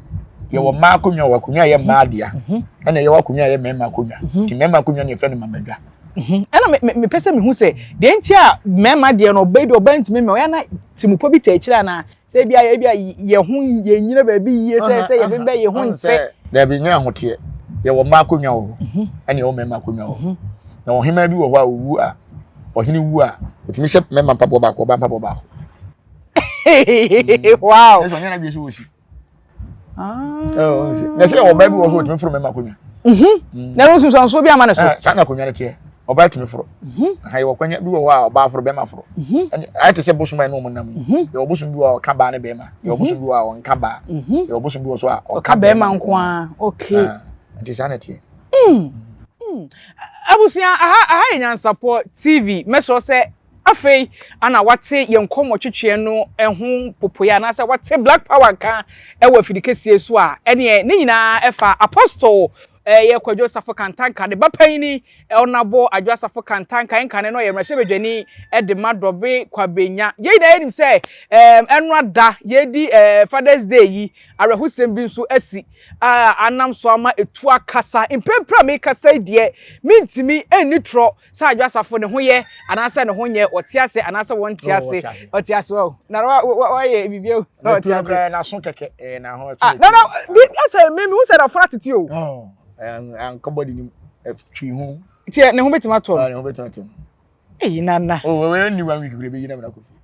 Yɛwɔ mmaa akonnwa wɔ akonnwa a ɛyɛ mmaa dea ɛna yɛwɔ akonnwa a ɛyɛ mmarima akonnwa. Nti mmarima akonnwa no yɛfrɛ no mamadwa. Mhm. Ɛna mepɛ sɛ mehu sɛ deɛ nti a mmarima deɛ no ɔbaa bi ɔbaa ntumi mma ɔyɛ na tirimupɔ bi ta akyire anaa sɛ ebi a ebi a yɛ ho yɛ nyina baabi yie sɛ sɛ yɛbɛbɛ yɛ ho nsɛ. Daabi nyɛ ahoteɛ yɛwɔ mmaa akonnwa wɔ hɔ mhm. ɛna yɛwɔ mmarima akonnwa wɔ hɔ mhm. na ɔhemaa bi wɔ hɔ a owu a ɔhene wu a ɔtumi hyɛ mmarima mpaboa baako ɔbaa mpaboa baako. Wow. Ɛsɛ ɔnyɛ n'adwene sɛ wɔsi. Ah. Na sɛ ɔbaa bi wɔ so ɔtumi foro mmarima akonnwa. Mhm. Na ɛno nsunsuansoɔ bi ama ne so. Saa na akonnwa no teɛ. Ɔbaa tumi foro. Aha yɛwɔ kwanya bi wɔ hɔ a ɔbaa foro bɛrima foro. Ɛne ayɛ te sɛ bosom a ɛne wɔn nam yi. Yɛwɔ bosom bi wɔ hɔ a ɔka baa ne bɛrima. Yɛwɔ bosom bi wɔ hɔ a ɔnka baa. Yɛwɔ bosom bi wɔ so a ɔka bɛrima nko ara. Okay. Ah, nti saa na ɛteɛ. Abusua, aha aha yɛ Nyansapɔ TV. Mɛsrɛ sɛ afei ana wate yɛn nkɔmmɔ twetweɛ no ho popoeɛ anaasɛ wate Black Power nka wɔ afidikɛsie so a, ɛneɛ ne nyinaa ɛfa Apostle Ɛyɛ Kwadwo Safo Kantanka ne ba panyini Ɔnabo Adwo Asafo Kantanka nkane no ɔyɛ mmarahyɛbadwani de ma Dɔbe Kwabenya. Yɛn nyinaa yɛnim sɛ ɛno ada yɛredi Father's Day yi, awerɛhosɛm bi nso asi a anam so ama etu akasa. Mprempren a merekasa yi deɛ, mentumi nni torɔ Sɛ Adwo Asafo ne ho yɛ anaasɛ ne ho nyɛ, wɔte ase anaasɛ wɔnte ase. Ɔte ase wɔ. Na wɔyɛ biribi ehu sɛ ɔte ase. Koraa n'aso kɛkɛ ɛyɛ n'aho ɛto. Ah, na na bi asɛ mi mi hu sɛ n'afra tete o. Ankɔ bɔdi nim ɛtwi ho. Tiɛ ne ho betumi atɔ. Ne ho betumi atɔ. Eyi nana. O wei ni one week kura ebeyi na mi na kɔ fie.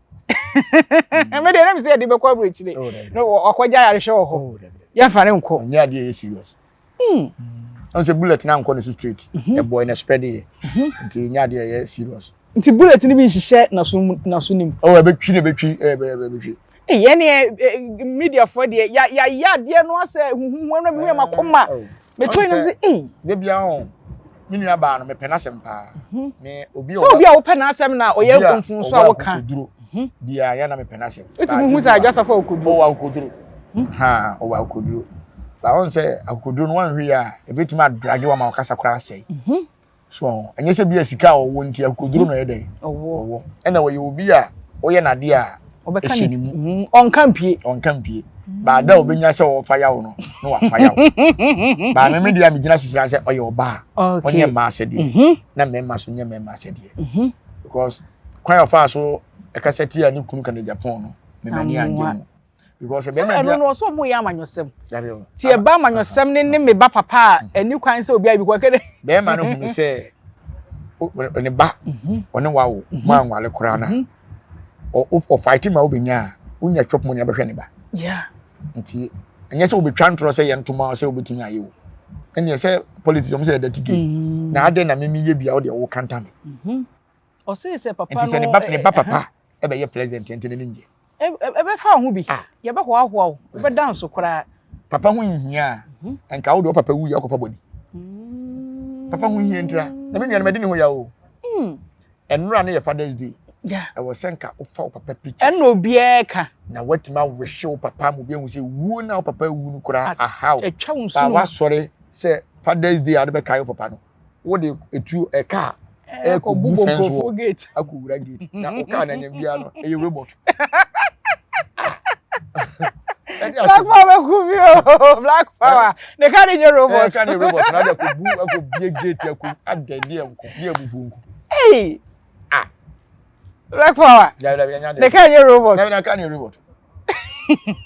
Me deɛ na mi sɛ yɛde bɛkɔ aburokyire. Na ɔkɔgya ayarehwɛ wɔ hɔ. Yɛnfa ne nkɔ. Ɔnyɛ adeɛ yɛ serious. Mm. Ɔn sɛ bullet na nkɔ ne so straight. Mhm. Ɛbɔ na spread yɛ. Mhm. Nti nya adeɛ ɛyɛ serious. Nti bullet ni bi nhyehyɛ naso naso nim. Oh ɛbɛtwi na ɛbɛtwi ɛbɛ ɛbɛtwi. Ee yɛn ne media foɔ deɛ ya ya yɛ adeɛ no asɛ huhuhu ɛna mi yɛ ma kɔma. Meto yi na sɛ ee. De bia ho me nua baa no mepɛ n'asɛm paa. Mhm. Me obi a So obi a wopɛ n'asɛm na ɔyɛ mfomso a woka. Obi a biara yɛ na mepɛ n'asɛm. Wotumi hu sɛ adwasafo akokoduro. Ɔwɔ akokoduro. Ha ɔwɔ akokoduro. Ba wɔn sɛ akokoduro no wɔnhwɛ yie a ebetumi adrage wɔn ma ɔkasa koraa asɛe. Mhm. So ɛnyɛ sɛ bi a sika a ɔwɔ nti akokoduro na ɔyɛ dɛ. Ɔwɔ. Ɛna ɔyɛ obi a ɔyɛ n'adeɛ a ɛhyɛ ne mu. Mhm. Ɔnka mpie. Ɔnka mpie. Baada a obenya sɛ ɔfa yaw no na wafa yaw. Baa me me deɛ a megyina so sira sɛ ɔyɛ ɔbaa. Ɔnyɛ mmaa asɛdeɛ. Mhm. Na mmarima so nyɛ mmarima asɛdeɛ. Because kwan a ɔfaa so ɛkasa tia ne kunu Kennedy Agyapong no me m'ani angye ho because bɛrima bi ɛno no ɔsɛ ɔmo yɛ amanyɔsɛm ti ɛba amanyɔsɛm ne ne me ba papa a ɛni kwan sɛ obi ayi bi kɔ bɛrima no hunu sɛ ne ba mhm. ɔne wawo mhm. mo anwale koraa na mhm. ɔfaete ma wobɛnya a wonya chop money abɛhwɛ ne ba nti ɛnyɛ sɛ wobɛtwa ntorɔ sɛ yɛ ntoma sɛ wobɛtumi ayɛ o ɛneɛ sɛ politics ɔmo sɛ yɛ dirty game mm. na adɛn na meme yɛ bia wode wo kanta me Ɔsee sɛ papa no. Nti sɛ ne ba ne ba papa ɛbɛyɛ president nti n'ani ngye. Ɛbɛfa wo ho bi. Ah. Yɛbɛhoahoa wo. Wobɛda nso koraa. Papa ho nhia a, mhm. nka wo de wo papa wu yɛ ɔkɔfa bɔdi. Mm. Papa ho hia ntira. Na me nua no madi ne ho ya o. Mm. Ɛnora no yɛ Father's Day. Ɛwɔ sɛ nka wofa wo papa pictures. Ɛna obiara ka. Na watumi awehye wo papa ma obi ahu sɛ wuo na wo papa wu no koraa ahaw. Atwa wo nsuo. Wasɔre sɛ Father's Day a wode bɛkae wo papa no. wode etuo ɛka a ɛkɔ bu fɛn so gate akɔ wura gate na o kaa na nyɛ biara no ɛyɛ robot. Black power bɛ ku bi o black power ne ka de nye robot. Ɛka ne robot na de akɔ bu akɔ bie gate akɔ adɛ deɛ nko deɛ abufuo nko. Ee. Ah. Black power. Ne kaa nyɛ robot. Dabi na kaa nyɛ robot.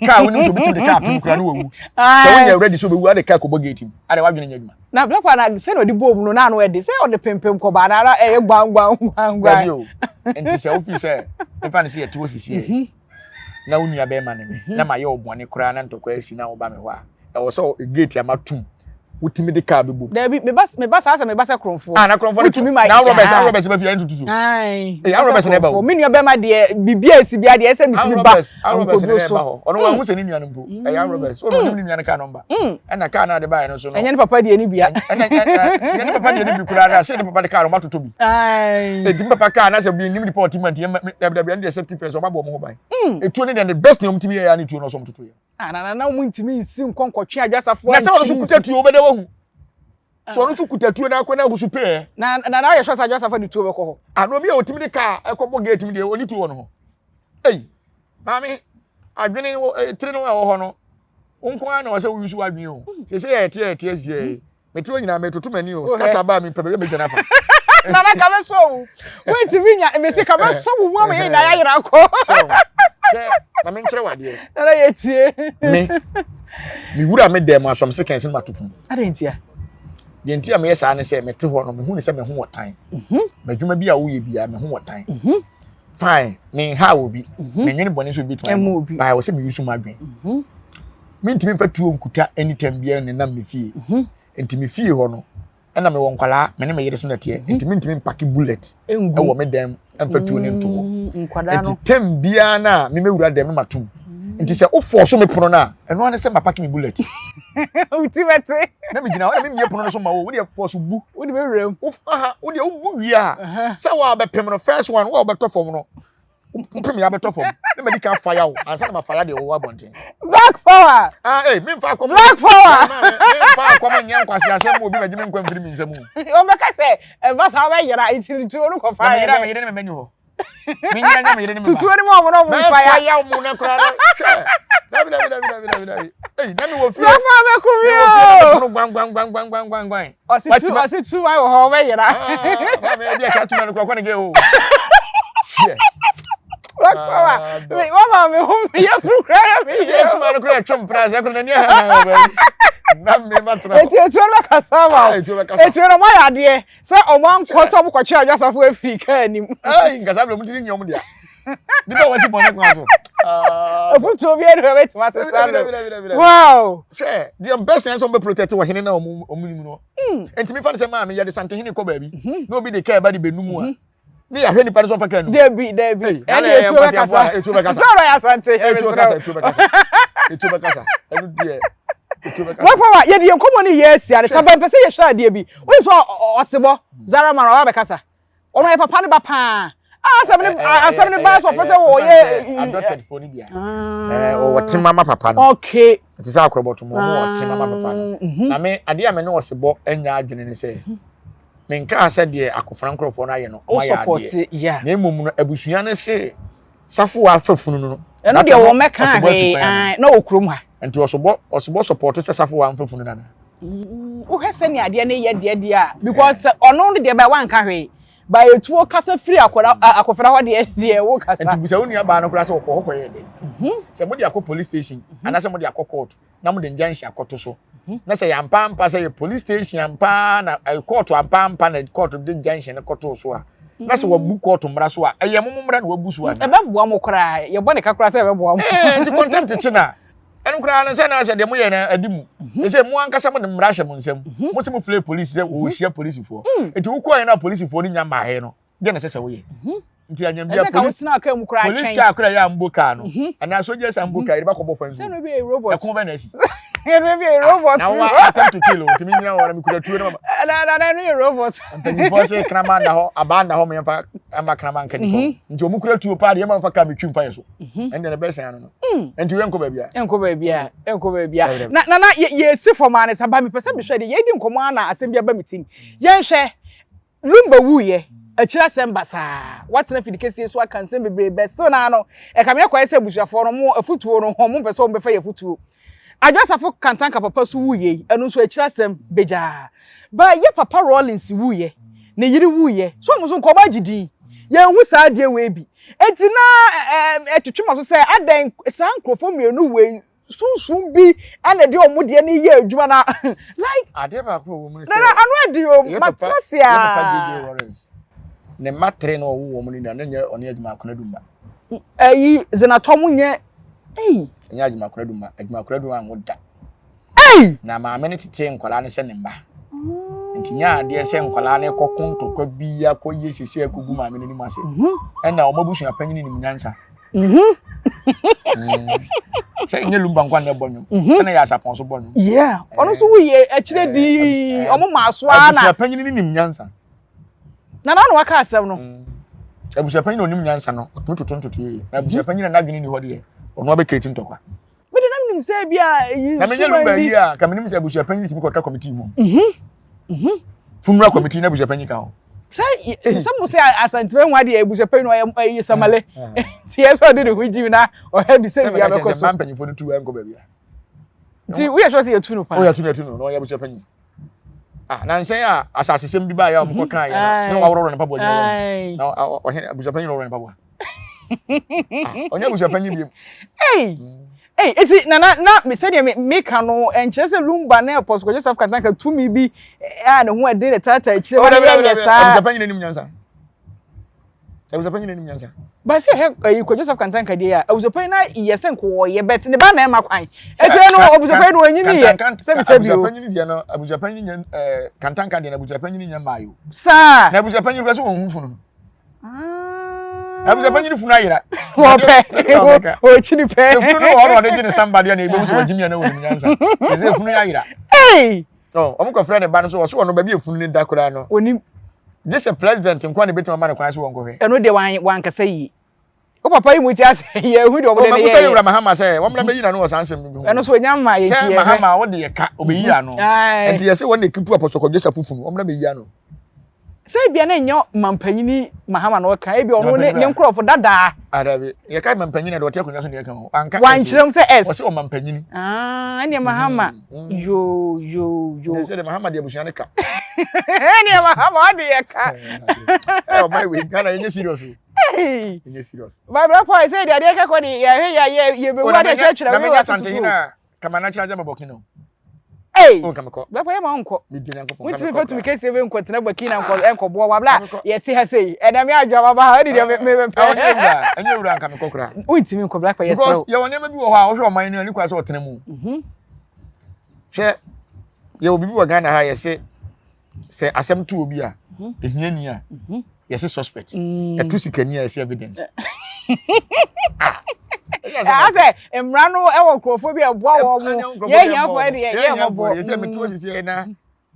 Kaa wo nim sɛ obi tumi de kaa pem kura no wawu. Sɛ wonyɛ ready sɛ obewu ade kaa kɔbɔ gate mu. Ade wadwene nyɛ adwuma. Na black power na sɛ na ɔde bɔɔ mu no na ano ɛde sɛ ɔde pempem kɔba na ara ɛyɛ gwan gwan gwan gwan. Dabi o. Nti sɛ wofi sɛ mefa no sɛ yɛte hɔ sisi ɛ. Na wo nua bɛrima ne me na mayɛ wo bɔne koraa na ntɔkwa asi na woba me hɔ a ɛwɔ sɛ gate a matum wotumi de kaa bɛbom. Dabi meba meba saa sɛ meba sɛ korɔmfoɔ. Ah na korɔmfoɔ no wotumi ma na robbers ah robbers bɛ fi ayɛ ntutu so. Ayi. Ee robbers na ɛba o. Me nua bɛrima deɛ biribi a esi bia deɛ ɛsɛ metumi ba. Robbers na ɛba hɔ ɔno wɔn ho sɛ ne nua no mpo ɛyɛ robbers ɔno onim ne nua no kaa nɔmba ɛna kaa naa de baayɛ no so no. Ɛnyɛ ne papa deɛ ne bia. Ɛna ɛnyɛ ne papa deɛ ne bi koraa na sɛ ne papa de kaa no ɔmo atoto bi. Ayi. Eti ne papa kaa na sɛ bi nim nipa ɔte mu anti ɛmɛ dabi ɛne deɛ safety first ɔmo abɔ ɔmo ho ban. Etuo ne deɛ the best thing ɔmo tumi yɛ ya ne tuo no ɔsɔ ɔmo toto yɛ. Ah, na na na wɔn ntumi nsi nkɔ nkɔtwe adwasafoɔ. Na sɛ ɔno nso kuta tuo wobɛda wahu. So ɔno nso kuta tuo na akɔ na agusu pɛɛ. Na na na ayɛ sɛ adwasafoɔ de tuo bɛkɔ hɔ. Ano obi a otumi de kaa ɛkɔbɔ gate mu deɛ ɔni tuo wɔ no ho. Ei, maame, adwene wɔ tiri no ɛwɔ hɔ no, wo nko ara na ɔsɛ woyi so adwene o. Sɛ sɛ yɛ ɛteɛ ɛteɛ sie Mete hɔ nyinaa metoto m'ani o. Scatter baa mi pɛ baabi a mɛdwane afa. Nana ka bɛsɔ wo. Wontumi nya mesi ka bɛsɔ wo mu ama yɛn nyinaa yɛayera akɔ. So hwɛ ma menkyerɛ wo adeɛ. Nana yɛtie. Me me wura me dan mu asɔm sekan sɛ mato pono. Adɛn ntia? Deɛ nti a meyɛ saa ne sɛ mete hɔ no mehu ne sɛ me ho wɔ tan. Mhm. M'adwuma bi a woyɛ biara me ho wɔ tan. Mhm. Fine, menha obi. Mhm. Menwene bɔne sɛ obi bɛtumi ayɛ obi. Baa wɔ sɛ meyi so m'adwene. Mentumi mfa tuo nkuta anytime biara nenam me fie. Nti me fie hɔ no, Ɛna mewɔ nkwadaa, me ne me yere so na ɛteɛ. Nti mentumi mpake bullet ɛwɔ me dan mu ɛmfa tuo ne nto hɔ. Nti tɛm biara no a memɛwura dɛm no matom. Nti sɛ wofɔɔ so me pono no a, ɛno ara ne sɛ mapake me bullet. Wo ti bɛte. Na megyina hɔ na memmie pono no so ma wo, wodeɛ fɔɔ so bu. Wode bɛwura mu. Aha, wodeɛ wobu wie a, sɛ wo a wobɛpem no, first one, wo a wobɛtɔ fam no, wopem yɛ abɛtɔ fam na madi kan fire wo ansa na ma fire deɛ wɔwɔ abɔnten. Black power. Ah, eh, memfa akɔm. Black power. Memfa akɔm nyɛ nkwasi asɛm mu obi bɛgye me nkwa mfiri me nsam. Wɔbɛka sɛ ɛba saa wobɛyera nti tuo no kɔfa yɛ. Na meyere ne me mani hɔ. Menyera nya meyere ne me ba. Tutuo no mu ɔmo na ɔmo mfa ya. Mɛfa ya mo na koraa no. Hwɛ. Dabi dabi dabi dabi dabi dabi. Ei, na mewɔ fie. Black power bɛku mi o. Mewɔ fie na mepono gwan gwan gwan gwan gwan gwan gwan. Ɔsi tu ɔsi tu wan wɔ hɔ ɔbɛyera. Ah, maame ebi a kyɛ tuma no kura kɔ ne gɛ o. Hwɛ. Black power. Me mama me ho me yɛ furu kura yɛ me yɛ. Ebi suma no kura twɛm pra sɛ kura n'ani aha wɔ baabi. Na me ma tena. Eti etuo no bɛkasa ma o. Etuo bɛkasa. Etuo no mo ayɛ adeɛ sɛ ɔmo ankɔ sɛ ɔmo kɔkye adwasafo efiri kaa anim. Ɛyi nkasa bɛ ɔmo ti ni nyɛ ɔmo dea. Nipa a wɔsi bɔnɛ kwan so. Ofutuo bi ɛnu ɛbɛtumi asesa no. Wow. Hwɛ deɛ best yɛn sɛ wɔn bɛ protect wɔ hene na wɔn wɔn nim no. Ntumi fa ne sɛ maame yɛde santehene kɔ baabi na obi de kaa ba de bɛ num a. Ne yɛahwɛ nipa no sɛ ɔmfa kaa num. Dabi dabi. Ɛne etuo bɛkasa. Etuo bɛkasa. Sɛ ɔyɛ asante. Etuo bɛkasa etuo bɛkasa. Etuo bɛkasa. Ɛno deɛ etuo bɛkasa. Wɔn fa wa yɛde yɛn nkɔmɔ ne yɛ asi ade saba mpɛ sɛ yɛhwɛ adeɛ bi. Wɔn nso ɔsebɔ Zara man ɔba bɛkasa. Ɔno yɛ papa ne ba paa. Asɛm ne asɛm ne ba sɛ ɔpɛ sɛ wɔyɛ. Adopted fo ne bia. Ɛɛ ɔwɔ tema ma papa no. Okay. Ɛte sɛ akorɔbɔto mu ɔmo wɔ tema ma papa no. Na me adeɛ a me ne ɔsebɔ anya adwene ne sɛ menkaa sɛ deɛ akofena nkurɔfoɔ no ayɛ no ɔmo ayɛ adeɛ. Na mmom no abusua no se safo afa funu no. Ɛno deɛ wɔn mɛka hwee na wɔ kurom ha. Nti ɔsobɔ ɔsobɔ support sɛ safo amfa funu no ana. Wohwɛ sɛnea adeɛ no yɛ deɛ deɛ a because ɔno no deɛ bɛyɛ wanka hwee ba etuo kasa firi akɔda akɔfra hɔ deɛ deɛ wo kasa. Nti busa wo nua baa no koraa sɛ ɔkɔ hɔ kɔyɛ dɛ. Sɛ mode akɔ police station anaasɛ mode akɔ court na mode injunction akɔto so na sɛ yɛ ampa ampa sɛ yɛ police station ampa na court ampa ampa na court de injunction no kɔtoo so a na sɛ wabu court mmara so a ɛyɛ mo mmara na wabu so a. Ɛbɛboa mo koraa yɛbɔ ne ka koraa sɛ ɛbɛboa mo. Ɛɛ nti contempt kye na ɛno koraa no sɛ na sɛ deɛ moyɛ no adi mu ɛsɛ mo ankasa mo de mmara hyɛ mo nsam mo sɛ mo frɛ polisi sɛ wɔhyia polisifoɔ nti wokɔɛ no a polisifoɔ no nya mmaeɛ no deɛ na ɛsɛ sɛ woyɛ nti anyam bia polisi polisi kaa koraa yɛ ambo kaa no anaa soldiers ambo kaa yɛde bakɔbɔ fa nsuo ɛko bɛ na asi na wa attempt to kill o ntumi nyina wɔ na mekura tuo no mama mpanyinfoɔ sɛ kraman da hɔ abaa da hɔ meyɛmfa ɛma kraman nka nipa nti ɔmo kura tuo paa deɛ ɛma mfa kaa metwi mfa yɛ so ɛnde na ɛbɛyɛ sɛn ano no nti wei nkɔ baabi a nkɔ baabi a nkɔ baabi a na na na yɛsi fam a ne sa ba mepɛ sɛ mehwɛ deɛ yɛdi nkɔmmɔ a na asɛm bi aba me tim yɛnhwɛ Lumba wuiɛ akyiri asɛm basaa watena fidi kɛseɛ so aka nsɛm bebree bɛ still naa no ɛka me akɔyɛ sɛ abusuafoɔ no mo afutuo no wɔn mpɛ sɛ wɔn bɛfa yɛ afutuo Adwo Asafo Kantanka papa so wuiɛ yi ɛno nso akyiri asɛm begyaa ba yɛ papa Rawlings wuiɛ ne yere wuiɛ so wɔn nso nkɔmɔ agye din yɛnhu saa adeɛ wei bi enti na ɛtwetwe ma so sɛ adɛn saa nkurɔfoɔ mmienu wei sunsum bi ɛna ɛde wɔn deɛ no yɛ adwuma na like. Adeɛ baako a ɛwɔ mu ne sɛ. Nana ano adi o ma tena se a. Yɛ papa JJ Lawrence ne mma tere na ɔwo wɔn no nyinaa na nyɛ ɔne Agyeman Konadu mma. Ɛyi Zenatɔ mo nyɛ ei. Ɛnyɛ Agyeman Konadu mma Agyeman Konadu anwo da. Ei. Na maame no tetee nkwadaa no sɛ ne mma. Nti nyɛ adeɛ sɛ nkwadaa no kɔko ntɔkwa bi akɔyɛ sisi akɔgu maame no anim ase. Ɛna wɔn abusua panyin nim nyansa. Sɛ nyɛ lumba nkwa na ɛbɔ nnwom. Sɛ na yɛ asapɔn so bɔ nnwom. Yeah, ɔno nso wuyɛ akyire di ɔmo maa so ara na. Abusua panyin no nim nyansa. Na na waka asɛm no. Abusua panyin na onim nyansa no, ɔtumi toto ntoto yie. Na abusua panyin na n'adwene ni hɔ deɛ, ɔno abɛkireti ntɔkwa. Mede na menim sɛ bi a yi Na menyɛ lumba yi a, ka menim sɛ abusua panyin tumi kɔka kɔmitii ho. Funura kɔmitii na abusua panyin ka ho. Sɛ sɛ mo sɛ asantuma ho adeɛ abusua panyin ɔyɛ ɛyɛ samale. Nti yɛ sɛ ɔde ne ho gyim na ɔhɛ bi sɛ bi abɛkɔ so. Sɛ mmaa mpanyinfoɔ no tu ɛnkɔ baabi a. Nti woyɛ sure sɛ yɛtu no paa? Woyɛ tu no yɛtu no na ɔyɛ abusua panyin. Ah, na nsɛn a asasesɛm bi baeɛ a wɔkɔ kaa yɛ no, na waworɔworɔ ne mpaboa gyina hɔ. Na ɔhene abusuapanyin na ɔworɔ ne mpaboa. Ah, ɔnyɛ abusuapanyin biom. Ei! Ei, eti na na na me sɛdeɛ me meka no ɛnkyerɛ sɛ Lumba ne Apostle Kwadwo Safo Kantanka tumi bi a ne ho ɛden ne taataa akyire ma ne yɛ saa. Abusuapanyin anim nyansa. Abusuapanyin anim nyansa. Ba sɛ hɛ ɛyi kɔ Joseph Kantanka deɛ a abusuapanyin na yɛ sɛ nko ɔyɛ bɛt ne ba na ɛma kwan. Ekyir no abusuapanyin no ɔnyini yɛ sɛbi sɛbi o. Abusuapanyin deɛ no abusuapanyin nyɛ ɛɛ Kantanka deɛ no abusuapanyin nyɛ mmaa yi o. Saa. Na abusuapanyin kura sɛ wɔn ho funu no. Abusuapanyin funu ayera. Wɔpɛ ɔkyini pɛ. Sɛ funu no wɔ hɔ na ɔde gye ne samba deɛ na ebi sɛ wɔgye mia na wɔnim nyansa. Sɛ sɛ funu ayera. Ee. Ɔ wɔn kɔfrɛ ne ba no so ɔso ɔno baabi efunu ne da koraa no. Onim. Gye sɛ president nkoa na ebetumi ama no kwan so wɔn kɔhwɛ. Ɛno deɛ wɔn wankasa yie. Wo papa yi mu ti ase yɛ ehu deɛ wɔn de ne yɛ. Ɔmɛ yɛ wura Mahama sɛ wɔn mmerɛ bɛyi n'ano wɔ saa nsɛm no bi ho. Ɛno so onya mma yɛ ti yɛ. Sɛ Mahama wɔde yɛ ka ɔbɛyi ano. Nti yɛ sɛ wɔn na ekipu apɔsɔkɔ Joseph funu wɔn mmerɛ bɛyi ano. Sɛ ebia na ɛnyɛ mampanyini Mahama na ɔka, ebia ɔno ne ne nkurɔfo dadaa. Ah, dabi. Yɛka mampanyini a, deɛ ɔte akonnwa so na yɛka o. Anka S. Wankyerɛ mu sɛ S. Ɔse ɔmampanyini. Ah, ɛneɛ Mahama. Mm. Yoo, yoo, yoo. Ɛsɛ sɛ deɛ Mahama de abusua no ka. Ɛneɛ Mahama ɔde yɛ ka. Ɛ ɔman wei, Ghana yɛnyɛ serious o. Yɛnyɛ serious. Bible point sɛ deɛ adeɛ kɛkɔ de yɛhwɛ yɛ yɛ yɛbɛwu adeɛ kyerɛkyerɛ wei wɔ atoto so. Kama na kyerɛ sɛ Burkina o. Hey! Oh, kama kɔ. Bɛkɔ yɛ ma nkɔ. Me di Nyankopɔn. Wotumi fa tumi kɛseɛ bi nkɔ tena Burkina nkɔ nkɔ boɔ wabla yɛte ha sei. Ɛnna me adwa baba ha ɛdi deɛ me me pɛ. Ɛnyɛ wura, ɛnyɛ wura nka me kɔ koraa. Wontumi nkɔ black yɛ srɛ. Because yɛwɔ nneɛma bi wɔ hɔ a wohwɛ ɔman no ani kwan sɛ ɔtena mu. Mhm. Hwɛ yɛwɔ biribi wɔ Ghana ha yɛse sɛ asɛm to obi a ehia ni a yɛse suspect ɛto sikani a yɛse evidence. Ah sɛ mmara no wɔ nkurɔfoɔ bi a ɛboa wɔn mo yɛ hiafoɔ deɛ yɛ mmɔbɔ. Yɛsɛ metuo sisi yɛ na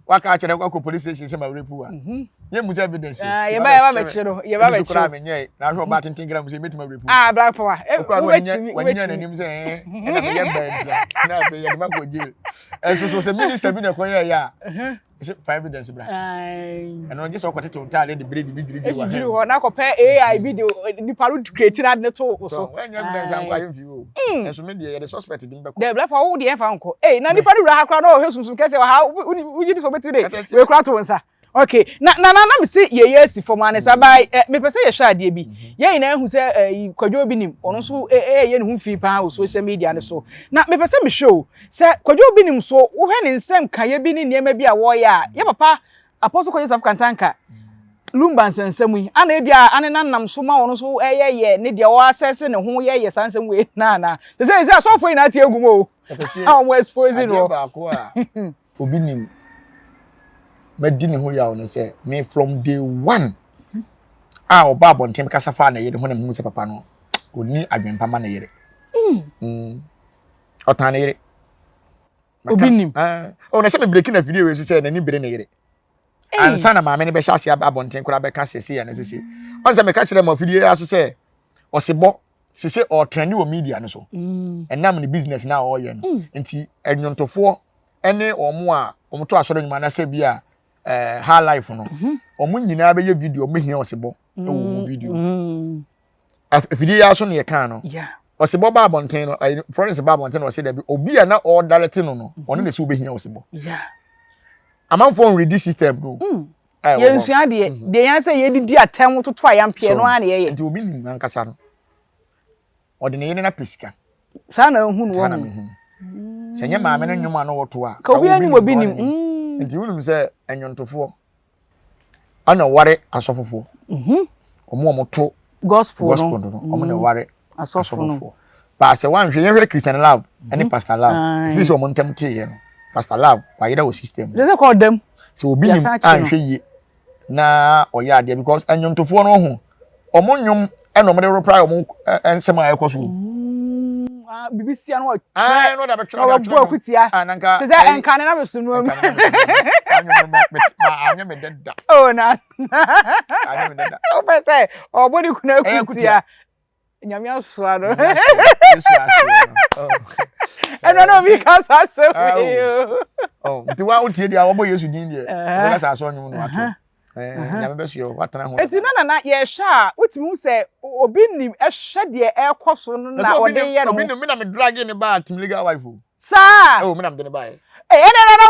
waka akyerɛ wakɔ police station sɛ ma rape wa yɛ mu sɛ evidence. Yɛba yɛba bɛkye no yɛba bɛkye no. Koraa menyɛ na ahwɛ ɔbaa tenten kra mu sɛ mɛtumi rape. Ah black power. Okura no wanyɛ n'anim sɛ ɛɛ ɛna meyɛ bɛn ntra na afei yɛde ma kɔ jail. Ɛnso so sɛ minister bi na ɛkɔyɛ yɛ a ɛsɛ fa evidence bra ɛno gye sɛ ɔkɔtete wo ntaade de bere de bi dwiridwiri wɔ dwiri hɔ na akɔpɛ ai bi de nipa no create na de to wo so ɛnyɛ evidence ankɔ ayɛ mfi wo ɛnso me deɛ yɛde suspect de mbɛkɔ dɛ black wo deɛ ɛmfa nkɔ ei na nipa no wura ha koraa na ɔhwɛ sunsum kɛsɛ wɔ ha wogye di sɛ wobɛtumi de wei koraa to wo nsa okay na na na na mese yɛyɛ asi fam ane sa by mepɛ sɛ yɛhwɛ adeɛ bi yɛn nyinaa hu sɛ eh, kwadwo bi nim ɔno nso ɛyɛ ne ho fi paa wɔ social media no so na mepɛ sɛ mehwɛ o Sɛ Kwadwo Obinim so wohwɛ ne nsɛm kaeɛ bi ne nneɛma bi a wɔreyɛ a, yɛ papa Apostle Kwadwo Safo Kantanka, Lumba nsɛnsɛm yi, ana ebi a ane nanam so ma ɔno nso ɛyɛyɛ ne deɛ ɔasɛse ne ho yɛyɛ saa nsɛm wei na ana? Sɛ sɛ sɛ asɔfoɔ nyinaa te agu mu o, a wɔn expose no. Adeɛ baako a obi nim madi ne ho yaw no sɛ me from day one a ɔba abɔnten kasa faa ne yere ho na mehu sɛ papa no ɔnni adwempa ma ne yere. Mm. Ɔtan ne yere. Obi nim. Oh, na sɛ me breaking na video wei so sɛ n'ani bere ne yere. Ansa na maame no bɛhyɛ ase aba abɔnten koraa bɛka sɛ sei ana sese. Ɔn sɛ meka kyerɛ ma afidie aso sɛ ɔsebɔ sese ɔtrɛnde wɔ media no so. Mm. Ɛnam ne business na ɔreyɛ no. Mm. Nti ɛnwontofoɔ ɛne wɔn a wɔn to asɔre nnwuma anasɛ bi a ɛɛ high life no. Mhm. Wɔn nyinaa bɛyɛ video wɔn hia ɔsebɔ ɛwɔ wɔn mm. video. Afidie yi aso na yɛkaa no. Ɔsebɔ ba abɔnten no, ayi Florence ba abɔnten na ɔse dabi, obi a na ɔredarete no no, ɔno na ɛsɛ wobɛhia ɔsebɔ. Amanfoɔ nredi system no. Mm. Yɛnsua deɛ, mhm. deɛ yɛn sɛ yɛdidi atɛm toto a yɛmpeɛ no ara na yɛyɛ. Nti obi nim ankasa no, ɔde ne yere no apɛ sika. Saa na ehu no wɔn. Saa na mehu. Sɛ nyɛ maame no nnwom a na wɔto a. Ka obi anim obi nim. Mm. Nti wonim sɛ nnwontofoɔ ɛna ɔware asɔfofoɔ mhm. wɔn a wɔto gospel gospel no wɔn na ɔware mm. asɔfofoɔ baasɛ wanhwɛ yɛhwɛ Christian love ɛne mhm. pastor love efi sɛ wɔn ntɛm teeɛ no pastor love wayera wɔ system mu sɛ kɔ ɔdam sɛ obi nim anhwɛ yie na ɔyɛ adeɛ because nnwontofoɔ no ho wɔn nnwom ɛna wɔn de reply wɔn nsɛm a ɛkɔ so. Mm, ah, bibi sia no ɔtwerɛ ah, no ɔde abɛtwerɛ ɔde atwerɛ akutia ah, nanka te sɛ nka ne na me so no mu saa nnwom no ma anyɛ me dɛ da oh na anyɛ me dɛ da wopɛ sɛ ɔbɔ ne kuna akutia nyame asoa no ɛno na obi ka saa asɛm yi o nti wa wotie deɛ wɔbɔ yesu din deɛ wɔbɛka sɛ asɔ nnwom no ato nyame bɛsoɛ watena ho eti na nana yɛhwɛ a wotumi hu sɛ obi nim ɛhwɛ deɛ ɛrekɔ so no na ɔde yɛ no obi nim me na me drage ne baa team legal wife o saa oh me na me de ne baa yɛ ɛyɛ nana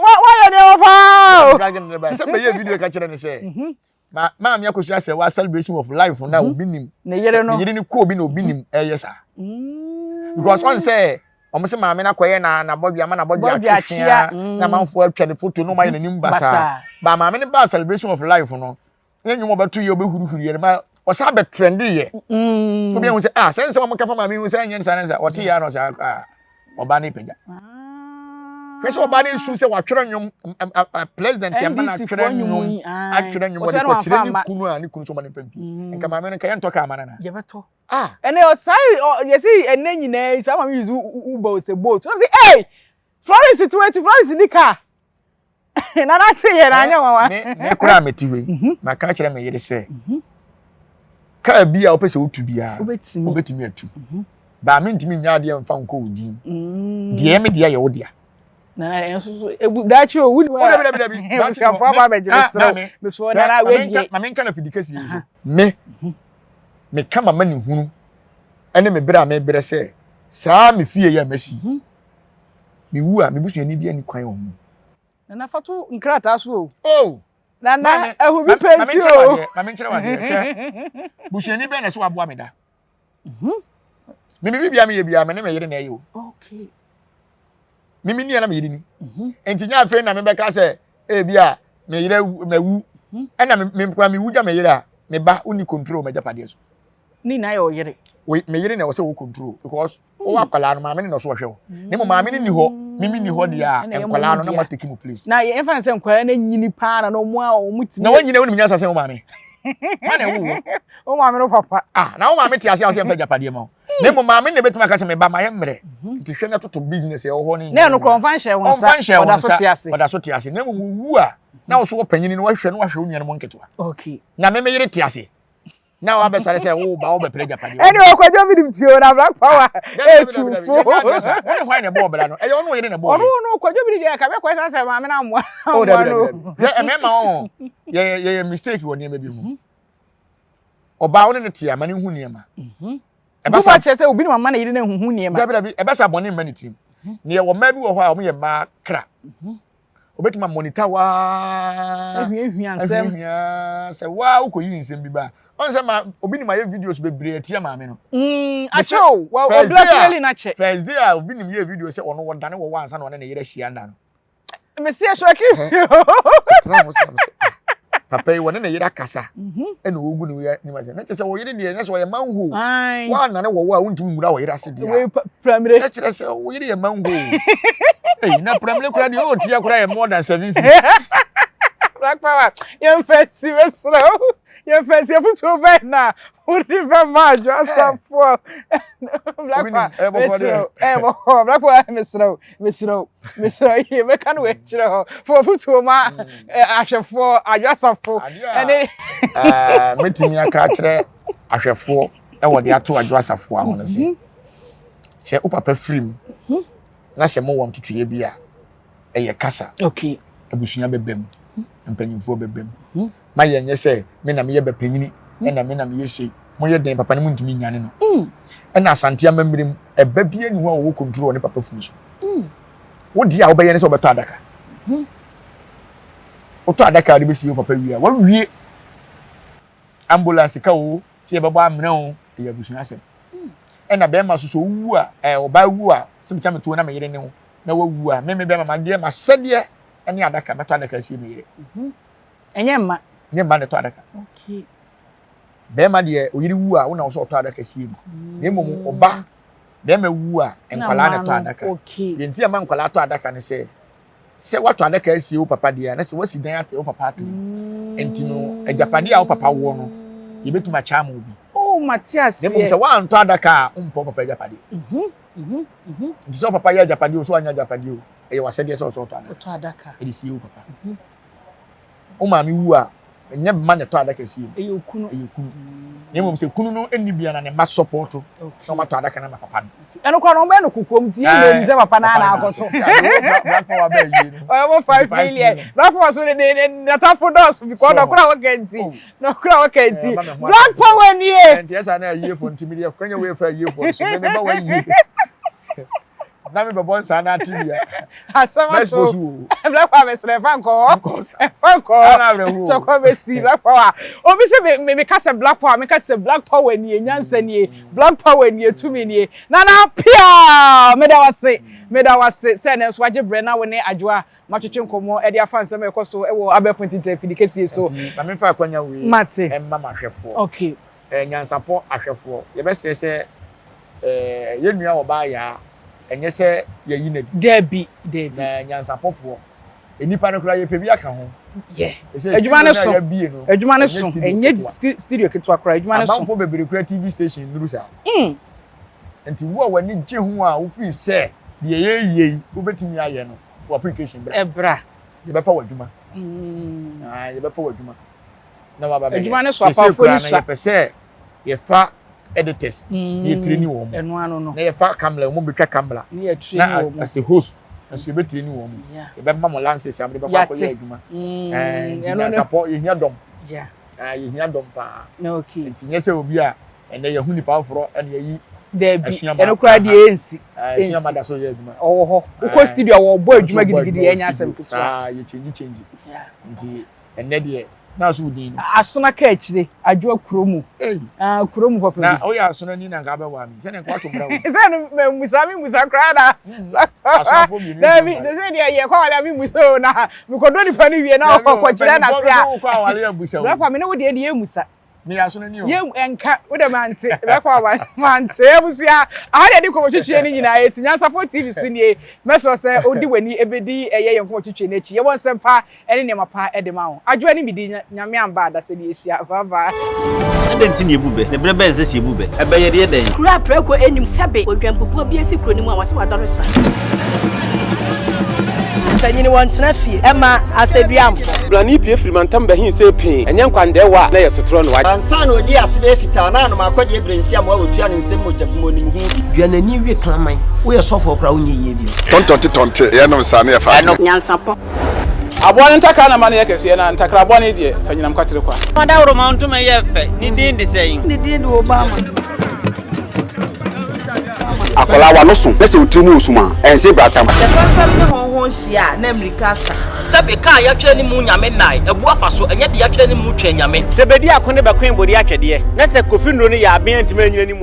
wayɛ nneɛma paa o drage ne baa sɛ bɛyɛ video ka kyerɛ ne sɛ Ma maame akosua sɛ wa celebration of life na mhm. obi nim. Ne yere no. Ne yere no kɔ obi na obi nim ɛyɛ saa. Mm. Because ɔn sɛ wɔn sɛ maame no akɔyɛ na n'abɔdwe ama n'abɔdwe atwehwea mm. na amanfoɔ atwa ne foto na wɔn ayɛ n'anim basaa. Ba maame no ba celebration of life no ne nnwom ɔbɛto yɛ ɔbɛhurihuri yɛ ma Ɔsan bɛ trende yɛ. Mm. Obi ehu sɛ ah sɛ nsɛm a wɔka fa maame hu sɛ ɛnyɛ nsa ne nsa ɔte yɛ ano sɛ ah ɔbaa ne pagya. Hwɛ sɛ ɔbaa ne nsu sɛ watwerɛ nnwom president yɛ ma na atwerɛ nnwom atwerɛ nnwom ɔde kɔkyerɛ ne kunu a ne kunu so ɔma ne mfa mpie. Mm. Nka maame no nka yɛntɔ kaa ma no na. Yɛbɛtɔ. Ah. Ɛnɛ ɔsan yɛsi ɛnɛ nyinaa saa maame use Uber ɔsɛ boat. Ɔsɛ ee Florence tiwati Florence ni kaa. Nana te yɛ na anyɛ nwanwa. Me me koraa mete hɔ yi, mhm. maka kyerɛ me yere sɛ mhm. kaa bi a wopɛ sɛ wotu biara wobɛtumi atu. Mhm. Baa mentumi nyɛ adeɛ mfa nkɔ wo din. Mm. Deɛ ɛyɛ me dea yɛ wo dea. Nana ɛnso so ebu daakye o wuli wa. Dabi dabi dabi. Ebusuafo aba abɛgye me serew. Mesoɔ nana wei deɛ. Maame nka na fidi kɛseɛ yi so. Me meka mama ne hunu ɛne me berɛ a mebrɛ sɛ saa me fie yɛ a masi. Mewu a me busuani bi ani kwan wɔ ho. Nana fa to nkrataa so o. Oh! Nana ɛho bi pɛ nti o. Maame nkyerɛ wadeɛ hwɛ. Busuani bɛn na ɛsɛ waboa me da. Mhm. Me me bibia meyɛ bia me ne me yere na ɛyɛ o. Okay. Me me nia na me yere ni. Mhm. Nti nya afei na me bɛka sɛ ebi a me yere mawu. Mhm. Ɛna me me kura me wu gya me yere a me ba wonni control m'agyapadeɛ so. Ne nyinaa yɛ ɔyere. Me yere na ɛwɔ sɛ wɔ control because wowɔ hmm. akwadaa no maame no na ɔso ɔhwɛ wo na mmom maame no ni hɔ mimi ni hɔ deɛ a nkwadaa no na mo ateki mo place. Na yɛn fa sɛ nkwadaa no nyini paa na wɔn a wɔn tumi. Na wɔn nyina wɔn nyansa sɛ wɔn maame ma na ɛwɔ wɔ. Wɔn maame no papa. Ah na wɔn maame te ase a wɔsɛ mfa agyapadeɛ ma wo na mmom maame na ebetumi aka sɛ meba ma yɛ mmerɛ mhm. nti hwɛ na toto business ɛwɔ hɔ ne. Na ɛno korɔ ɔnfa nhyɛ wɔn nsa ɔnfa nhyɛ wɔn nsa ɔda so te ase na mmom wowu a na wɔso wɔ panyin no wahwɛ no wahwɛ wɔn nuanom nketewa. Okay. Na meme yere te ase. na wabɛsɔre sɛ wo ba wobɛpere agyapadeɛ ɛne ɔkwadwo bi nim tio na black power ɛtu fo wo ne hwan na ɛbɔɔ bra no ɛyɛ ɔno ɔyere na ɛbɔɔ ɔno no kwadwo bi deɛ kabe kɔ sɛ maame no amoa oh dabi dabi dabi yɛ ɛmɛma ɔn yɛ yɛ mistake wɔ nneɛma bi ho mhm. ɔbaa wo ne ne te ama ne hu nneɛma mhm. ɛbɛsa kyerɛ sɛ obi ne mama na yere no huhu nneɛma dabi dabi ɛbɛsa bɔne mma ne tirim mhm. ne yɛwɔ mmaa bi wɔ hɔ a wɔn yɛ mmaa kra obetumi amonita waa ahuahua nsɛm ahuahua sɛ waa wokɔyi nsɛm bi ba ɔn sɛ ma obi nim ayɛ videos bebree atia maame no mm, akyɛ o wɔ blackmail na kyɛ first day a obi nim yɛ video sɛ ɔno wɔdane wɔ wɔ ansa na ɔne ne yere ahyia nda no mesi ɛhwɛ ki tena ho sɛ papa yi wɔne ne yere akasa mhm. ɛna ɔgu ne yere anim ase na kyerɛ sɛ wɔyere deɛ nyɛ sɛ ɔyɛ manho woanane wɔwɔ a wontumi nwura wɔyere ase deɛ na kyerɛ sɛ wo yere yɛ mango ei na pramire kora deɛ ɔtia kora yɛ more than 7 feet. Black Power yɛmfa si bɛserɛ wo yɛmfa si afotuo bɛn na wode bɛma adwo asafoɔ Black Power mesrɛ wo ɛbɔkɔ Black Power mesrɛ wo mesrɛ wo mesrɛ wo yɛbɛka no wɔakyerɛ hɔ fa afotuo ma ahwɛfoɔ adwo asafo ɛne mɛtumi aka akyerɛ ahwɛfoɔ ɛwɔ de ato adwo asafo ano no sɛ sɛ wo papa firi mu mhm. na sɛ mowɔ ntotoeɛ bi a ɛyɛ kasa abusua bɛba mu mpanyimfoɔ bɛba mu mhm. ma yɛnyɛ sɛ me na meyɛ bɛpanyini mhm. ɛna me na meyɛ sei moyɛ den papa no muntumi nyane no mm. ɛna asante amammerɛ mu ɛba bi ani hɔ a wɔwɔ control wɔ ne papa funu so mm. wo deɛ a wobɛyɛ ne sɛ wobɛtɔ adaka wotɔ adaka a wode bɛsie wo papa wie a wawie ambulance ka o sɛ yɛbɛbɔ amena o ɛyɛ abusua asɛm ɛna bɛrima so sɛ owu a ɛɛ ɔbaa wu a sɛ metwa me tuo na me yere ne ho na wawu a me me bɛrima ma deɛ ma sɛdeɛ ɛne adaka mɛtɔ adaka asie me yere. Mhm. Ɛnyɛ mma. Nyɛ mma na ɛtɔ adaka. Okay. Bɛrima deɛ oyere wu a wona wɔ sɛ ɔtɔ adaka sie no. Na mmom ɔba bɛrima wu a nkwadaa na ɛtɔ adaka. Deɛ nti a ma nkwadaa tɔ adaka ne sɛ sɛ woatɔ adaka asie wo papa deɛ a na sɛ woasi dan atɛ wo papa atene mm. nti no agyapadeɛ a wo papa wɔ no yɛbɛtumi akyɛ ama obi. Oh, mate aseɛ. Na mmom sɛ woantɔ adaka a wompɛ wo papa agyapadeɛ. Mhm, mhm, mhm. Nti sɛ wo papa yɛ agyapadeɛ o sɛ wanyɛ agyapadeɛ o ɛyɛ w'asɛdeɛ sɛ ɔsɛ ɔtɔ adaka. Ɛde sie wo papa. Wo maame wu a ɛnyɛ mma na ɛtɔ adaka sie no. Ɛyɛ okunu. Ɛyɛ okunu. Na mmom sɛ kunu no nni bia na ne mma sɔpɔɔto na wɔatɔ adaka no ama papa no. Ɛno koraa no wɔbɛyɛ no kokoam nti yɛn nyinaa nim sɛ papa no ara na akɔtɔ. Black Power bɛɛ yie no. Ɔyɛ mo 5 million. Black Power so de ne ne n'atafo dɔɔso because nɔkora a wɔka nti. Nɔkora a wɔka nti. Black Power nie. Nti ɛsa na ayiefo nti mi deɛ kɔnyɛ wei fa ayiefo so me me ba wa yie. Na me bɛbɔ nsa na ate bia. Asɛm ato. Black Power mesrɛ ɛfa nkɔ hɔ. Ɛfa nkɔ hɔ. Tɔkɔ bɛsi Black Power. Obi sɛ me me meka sɛ Black Power meka sɛ Black Power nie nyansa nie Black Power nie tumi nie. Nana pia meda wase meda wase sɛ ɛnɛ nso wagye brɛ na wo ne Adwoa matwetwe nkɔmmɔ de afa nsɛm a ɛkɔ so wɔ abɛɛfo ntintan afidi kɛseɛ so. Nti ma memfa akwanya wei Mate. mma m'ahwɛfoɔ. Okay. Eh, nyansapɔ ahwɛfoɔ, yɛbɛsrɛ sɛ eh, yɛn nua ɔbaa Yaa, ɛnyɛ sɛ yɛayi no adi. Dabi, dabi. Na nyansapɔfoɔ, nnipa no koraa yɛpɛ bi aka ho. Yeah. Ɛsɛ Adwuma no studio no a so. yɛabie no, Adwuma no ɛnyɛ so. studio Ɛnyɛ ketewa. studio ketewa koraa, adwuma no so. Amanfoɔ bebree koraa TV station nnuru saa. Mm. Nti wo a w'ani gye ho a wofii sɛ deɛ yɛreyɛ yi wobɛtumi ayɛ no, fa w'application bra. Ɛbra. Yɛbɛfa w'adwuma. Mm. Ah, yɛbɛfa w'adwuma. Na waba bɛyɛ. Adwuma no so Seesei apamfoɔ koraa ni no sua. yɛpɛ sɛ yɛfa editors na yɛtraining wɔn. Ɛno ano no. Na yɛfa camera, wɔn bɛtwa camera. Na yɛtraining Na wɔn. as a host, nso yɛbɛtraining wɔn. Yeah. Yɛbɛma mo lances a mode bɛkɔ akɔyɛ Yɛate. adwuma. Mm, Eh, nti ɛno no. nyansapɔ, yɛhia dɔm. Yeah. Ah, yɛhia dɔm paa. Okay. Nti nyɛ sɛ obi a ɛnɛ yɛhu nipa foforɔ ɛna yɛyi Dabi, Asuama. ɛno koraa deɛ ɛnsi. Asuama da so yɛ adwuma. Ɔwɔ hɔ. Wokɔ studio a wɔbɔ adwuma gidigidi ɛnyɛ asɛm ketewa. Saa yɛ change change. Nti ɛnɛ deɛ na so din no. Asona ka akyire, adwoa kuro mu. Ei. Ah, kuro mu papa bi. Na woyɛ asona ni na nka abɛwɔ ami. Sɛ ne nka wato mmara wo. Sɛ no mmusa me mmusa koraa na. Asonafo mmienu. Dabi, sɛ sɛ deɛ yɛ kɔ awale a me mmusa o na mekɔdɔ nipa no wie na ɔkɔkyerɛ na se a. Wokɔ awale abusa o. Brɛkwa me ne wo deɛ deɛ mmusa. Meyɛ asono ni o. Yɛ nka wo dɛ mante bɛkɔ aba mante abusua aha deɛ de nkɔmɔtwitwie no nyinaa yɛsi Nyansapɔ TV so nie mɛsrɛ sɛ wode w'ani ɛbɛdi ɛyɛ yɛn nkɔmɔtwitwie no akyi yɛwɔ nsɛm pa ɛne nneɛma pa ɛde ma wo adwoa ne medi Nyame amba a dasɛ ne yɛhyia bye bye. Adɛn nti na yɛbu bɛ? Na berɛ bɛn na ɛsɛ sɛ yɛbu bɛ? Ɛbɛ yɛ deɛ dɛn? Kuro a prako nnim sɛbe odwanbubuo bi asi kuro no mu a wɔse wadɔre sra. Mpanyin wɔntena fie mma asɛduamfo. Blani pue firi mantam bɛhee sei pee, ɛnyɛ nkwandɛɛwa a na ɛyɛ sotorɔ na wagye. Ansa na ɔdii ase bɛyɛ fitaa na anom akɔdeɛ berɛ nsi amoa wɔtua ne nsam mogya bi mu ɔnim ho bi. Dua n'ani we kraman. Woyɛ sɔfoɔ koraa wonyɛ yie bio. Tɔntɔnte tɔnte yɛnom saa na yɛfa adwene. Nyansapɔ. Aboa no ntakra na ma no yɛ kɛseɛ, na ntakra bɔne deɛ, fa nyinam kwatere kwa. Ɔdawuroma ntoma yɛ fɛ, ne din de sɛn? Ne din de Obama. Akwadaa w'ano so na sɛ wo tiri mu wɔ sum a, ɛnse bratam. Sɛ fɛmfɛm ne hɔnhɔn hyia a, na mmirika asa. Sɛbe ka a yɛatwerɛ ne mu Nyame nnae, abu afa so, ɛnyɛ deɛ yɛatwerɛ ne mu Twɛn Nyame. Sɛ bedi ako ne bɛkoe bode atwɛdeɛ, na sɛ Kofi nnuro no yɛ aben antumi anyina ne mu.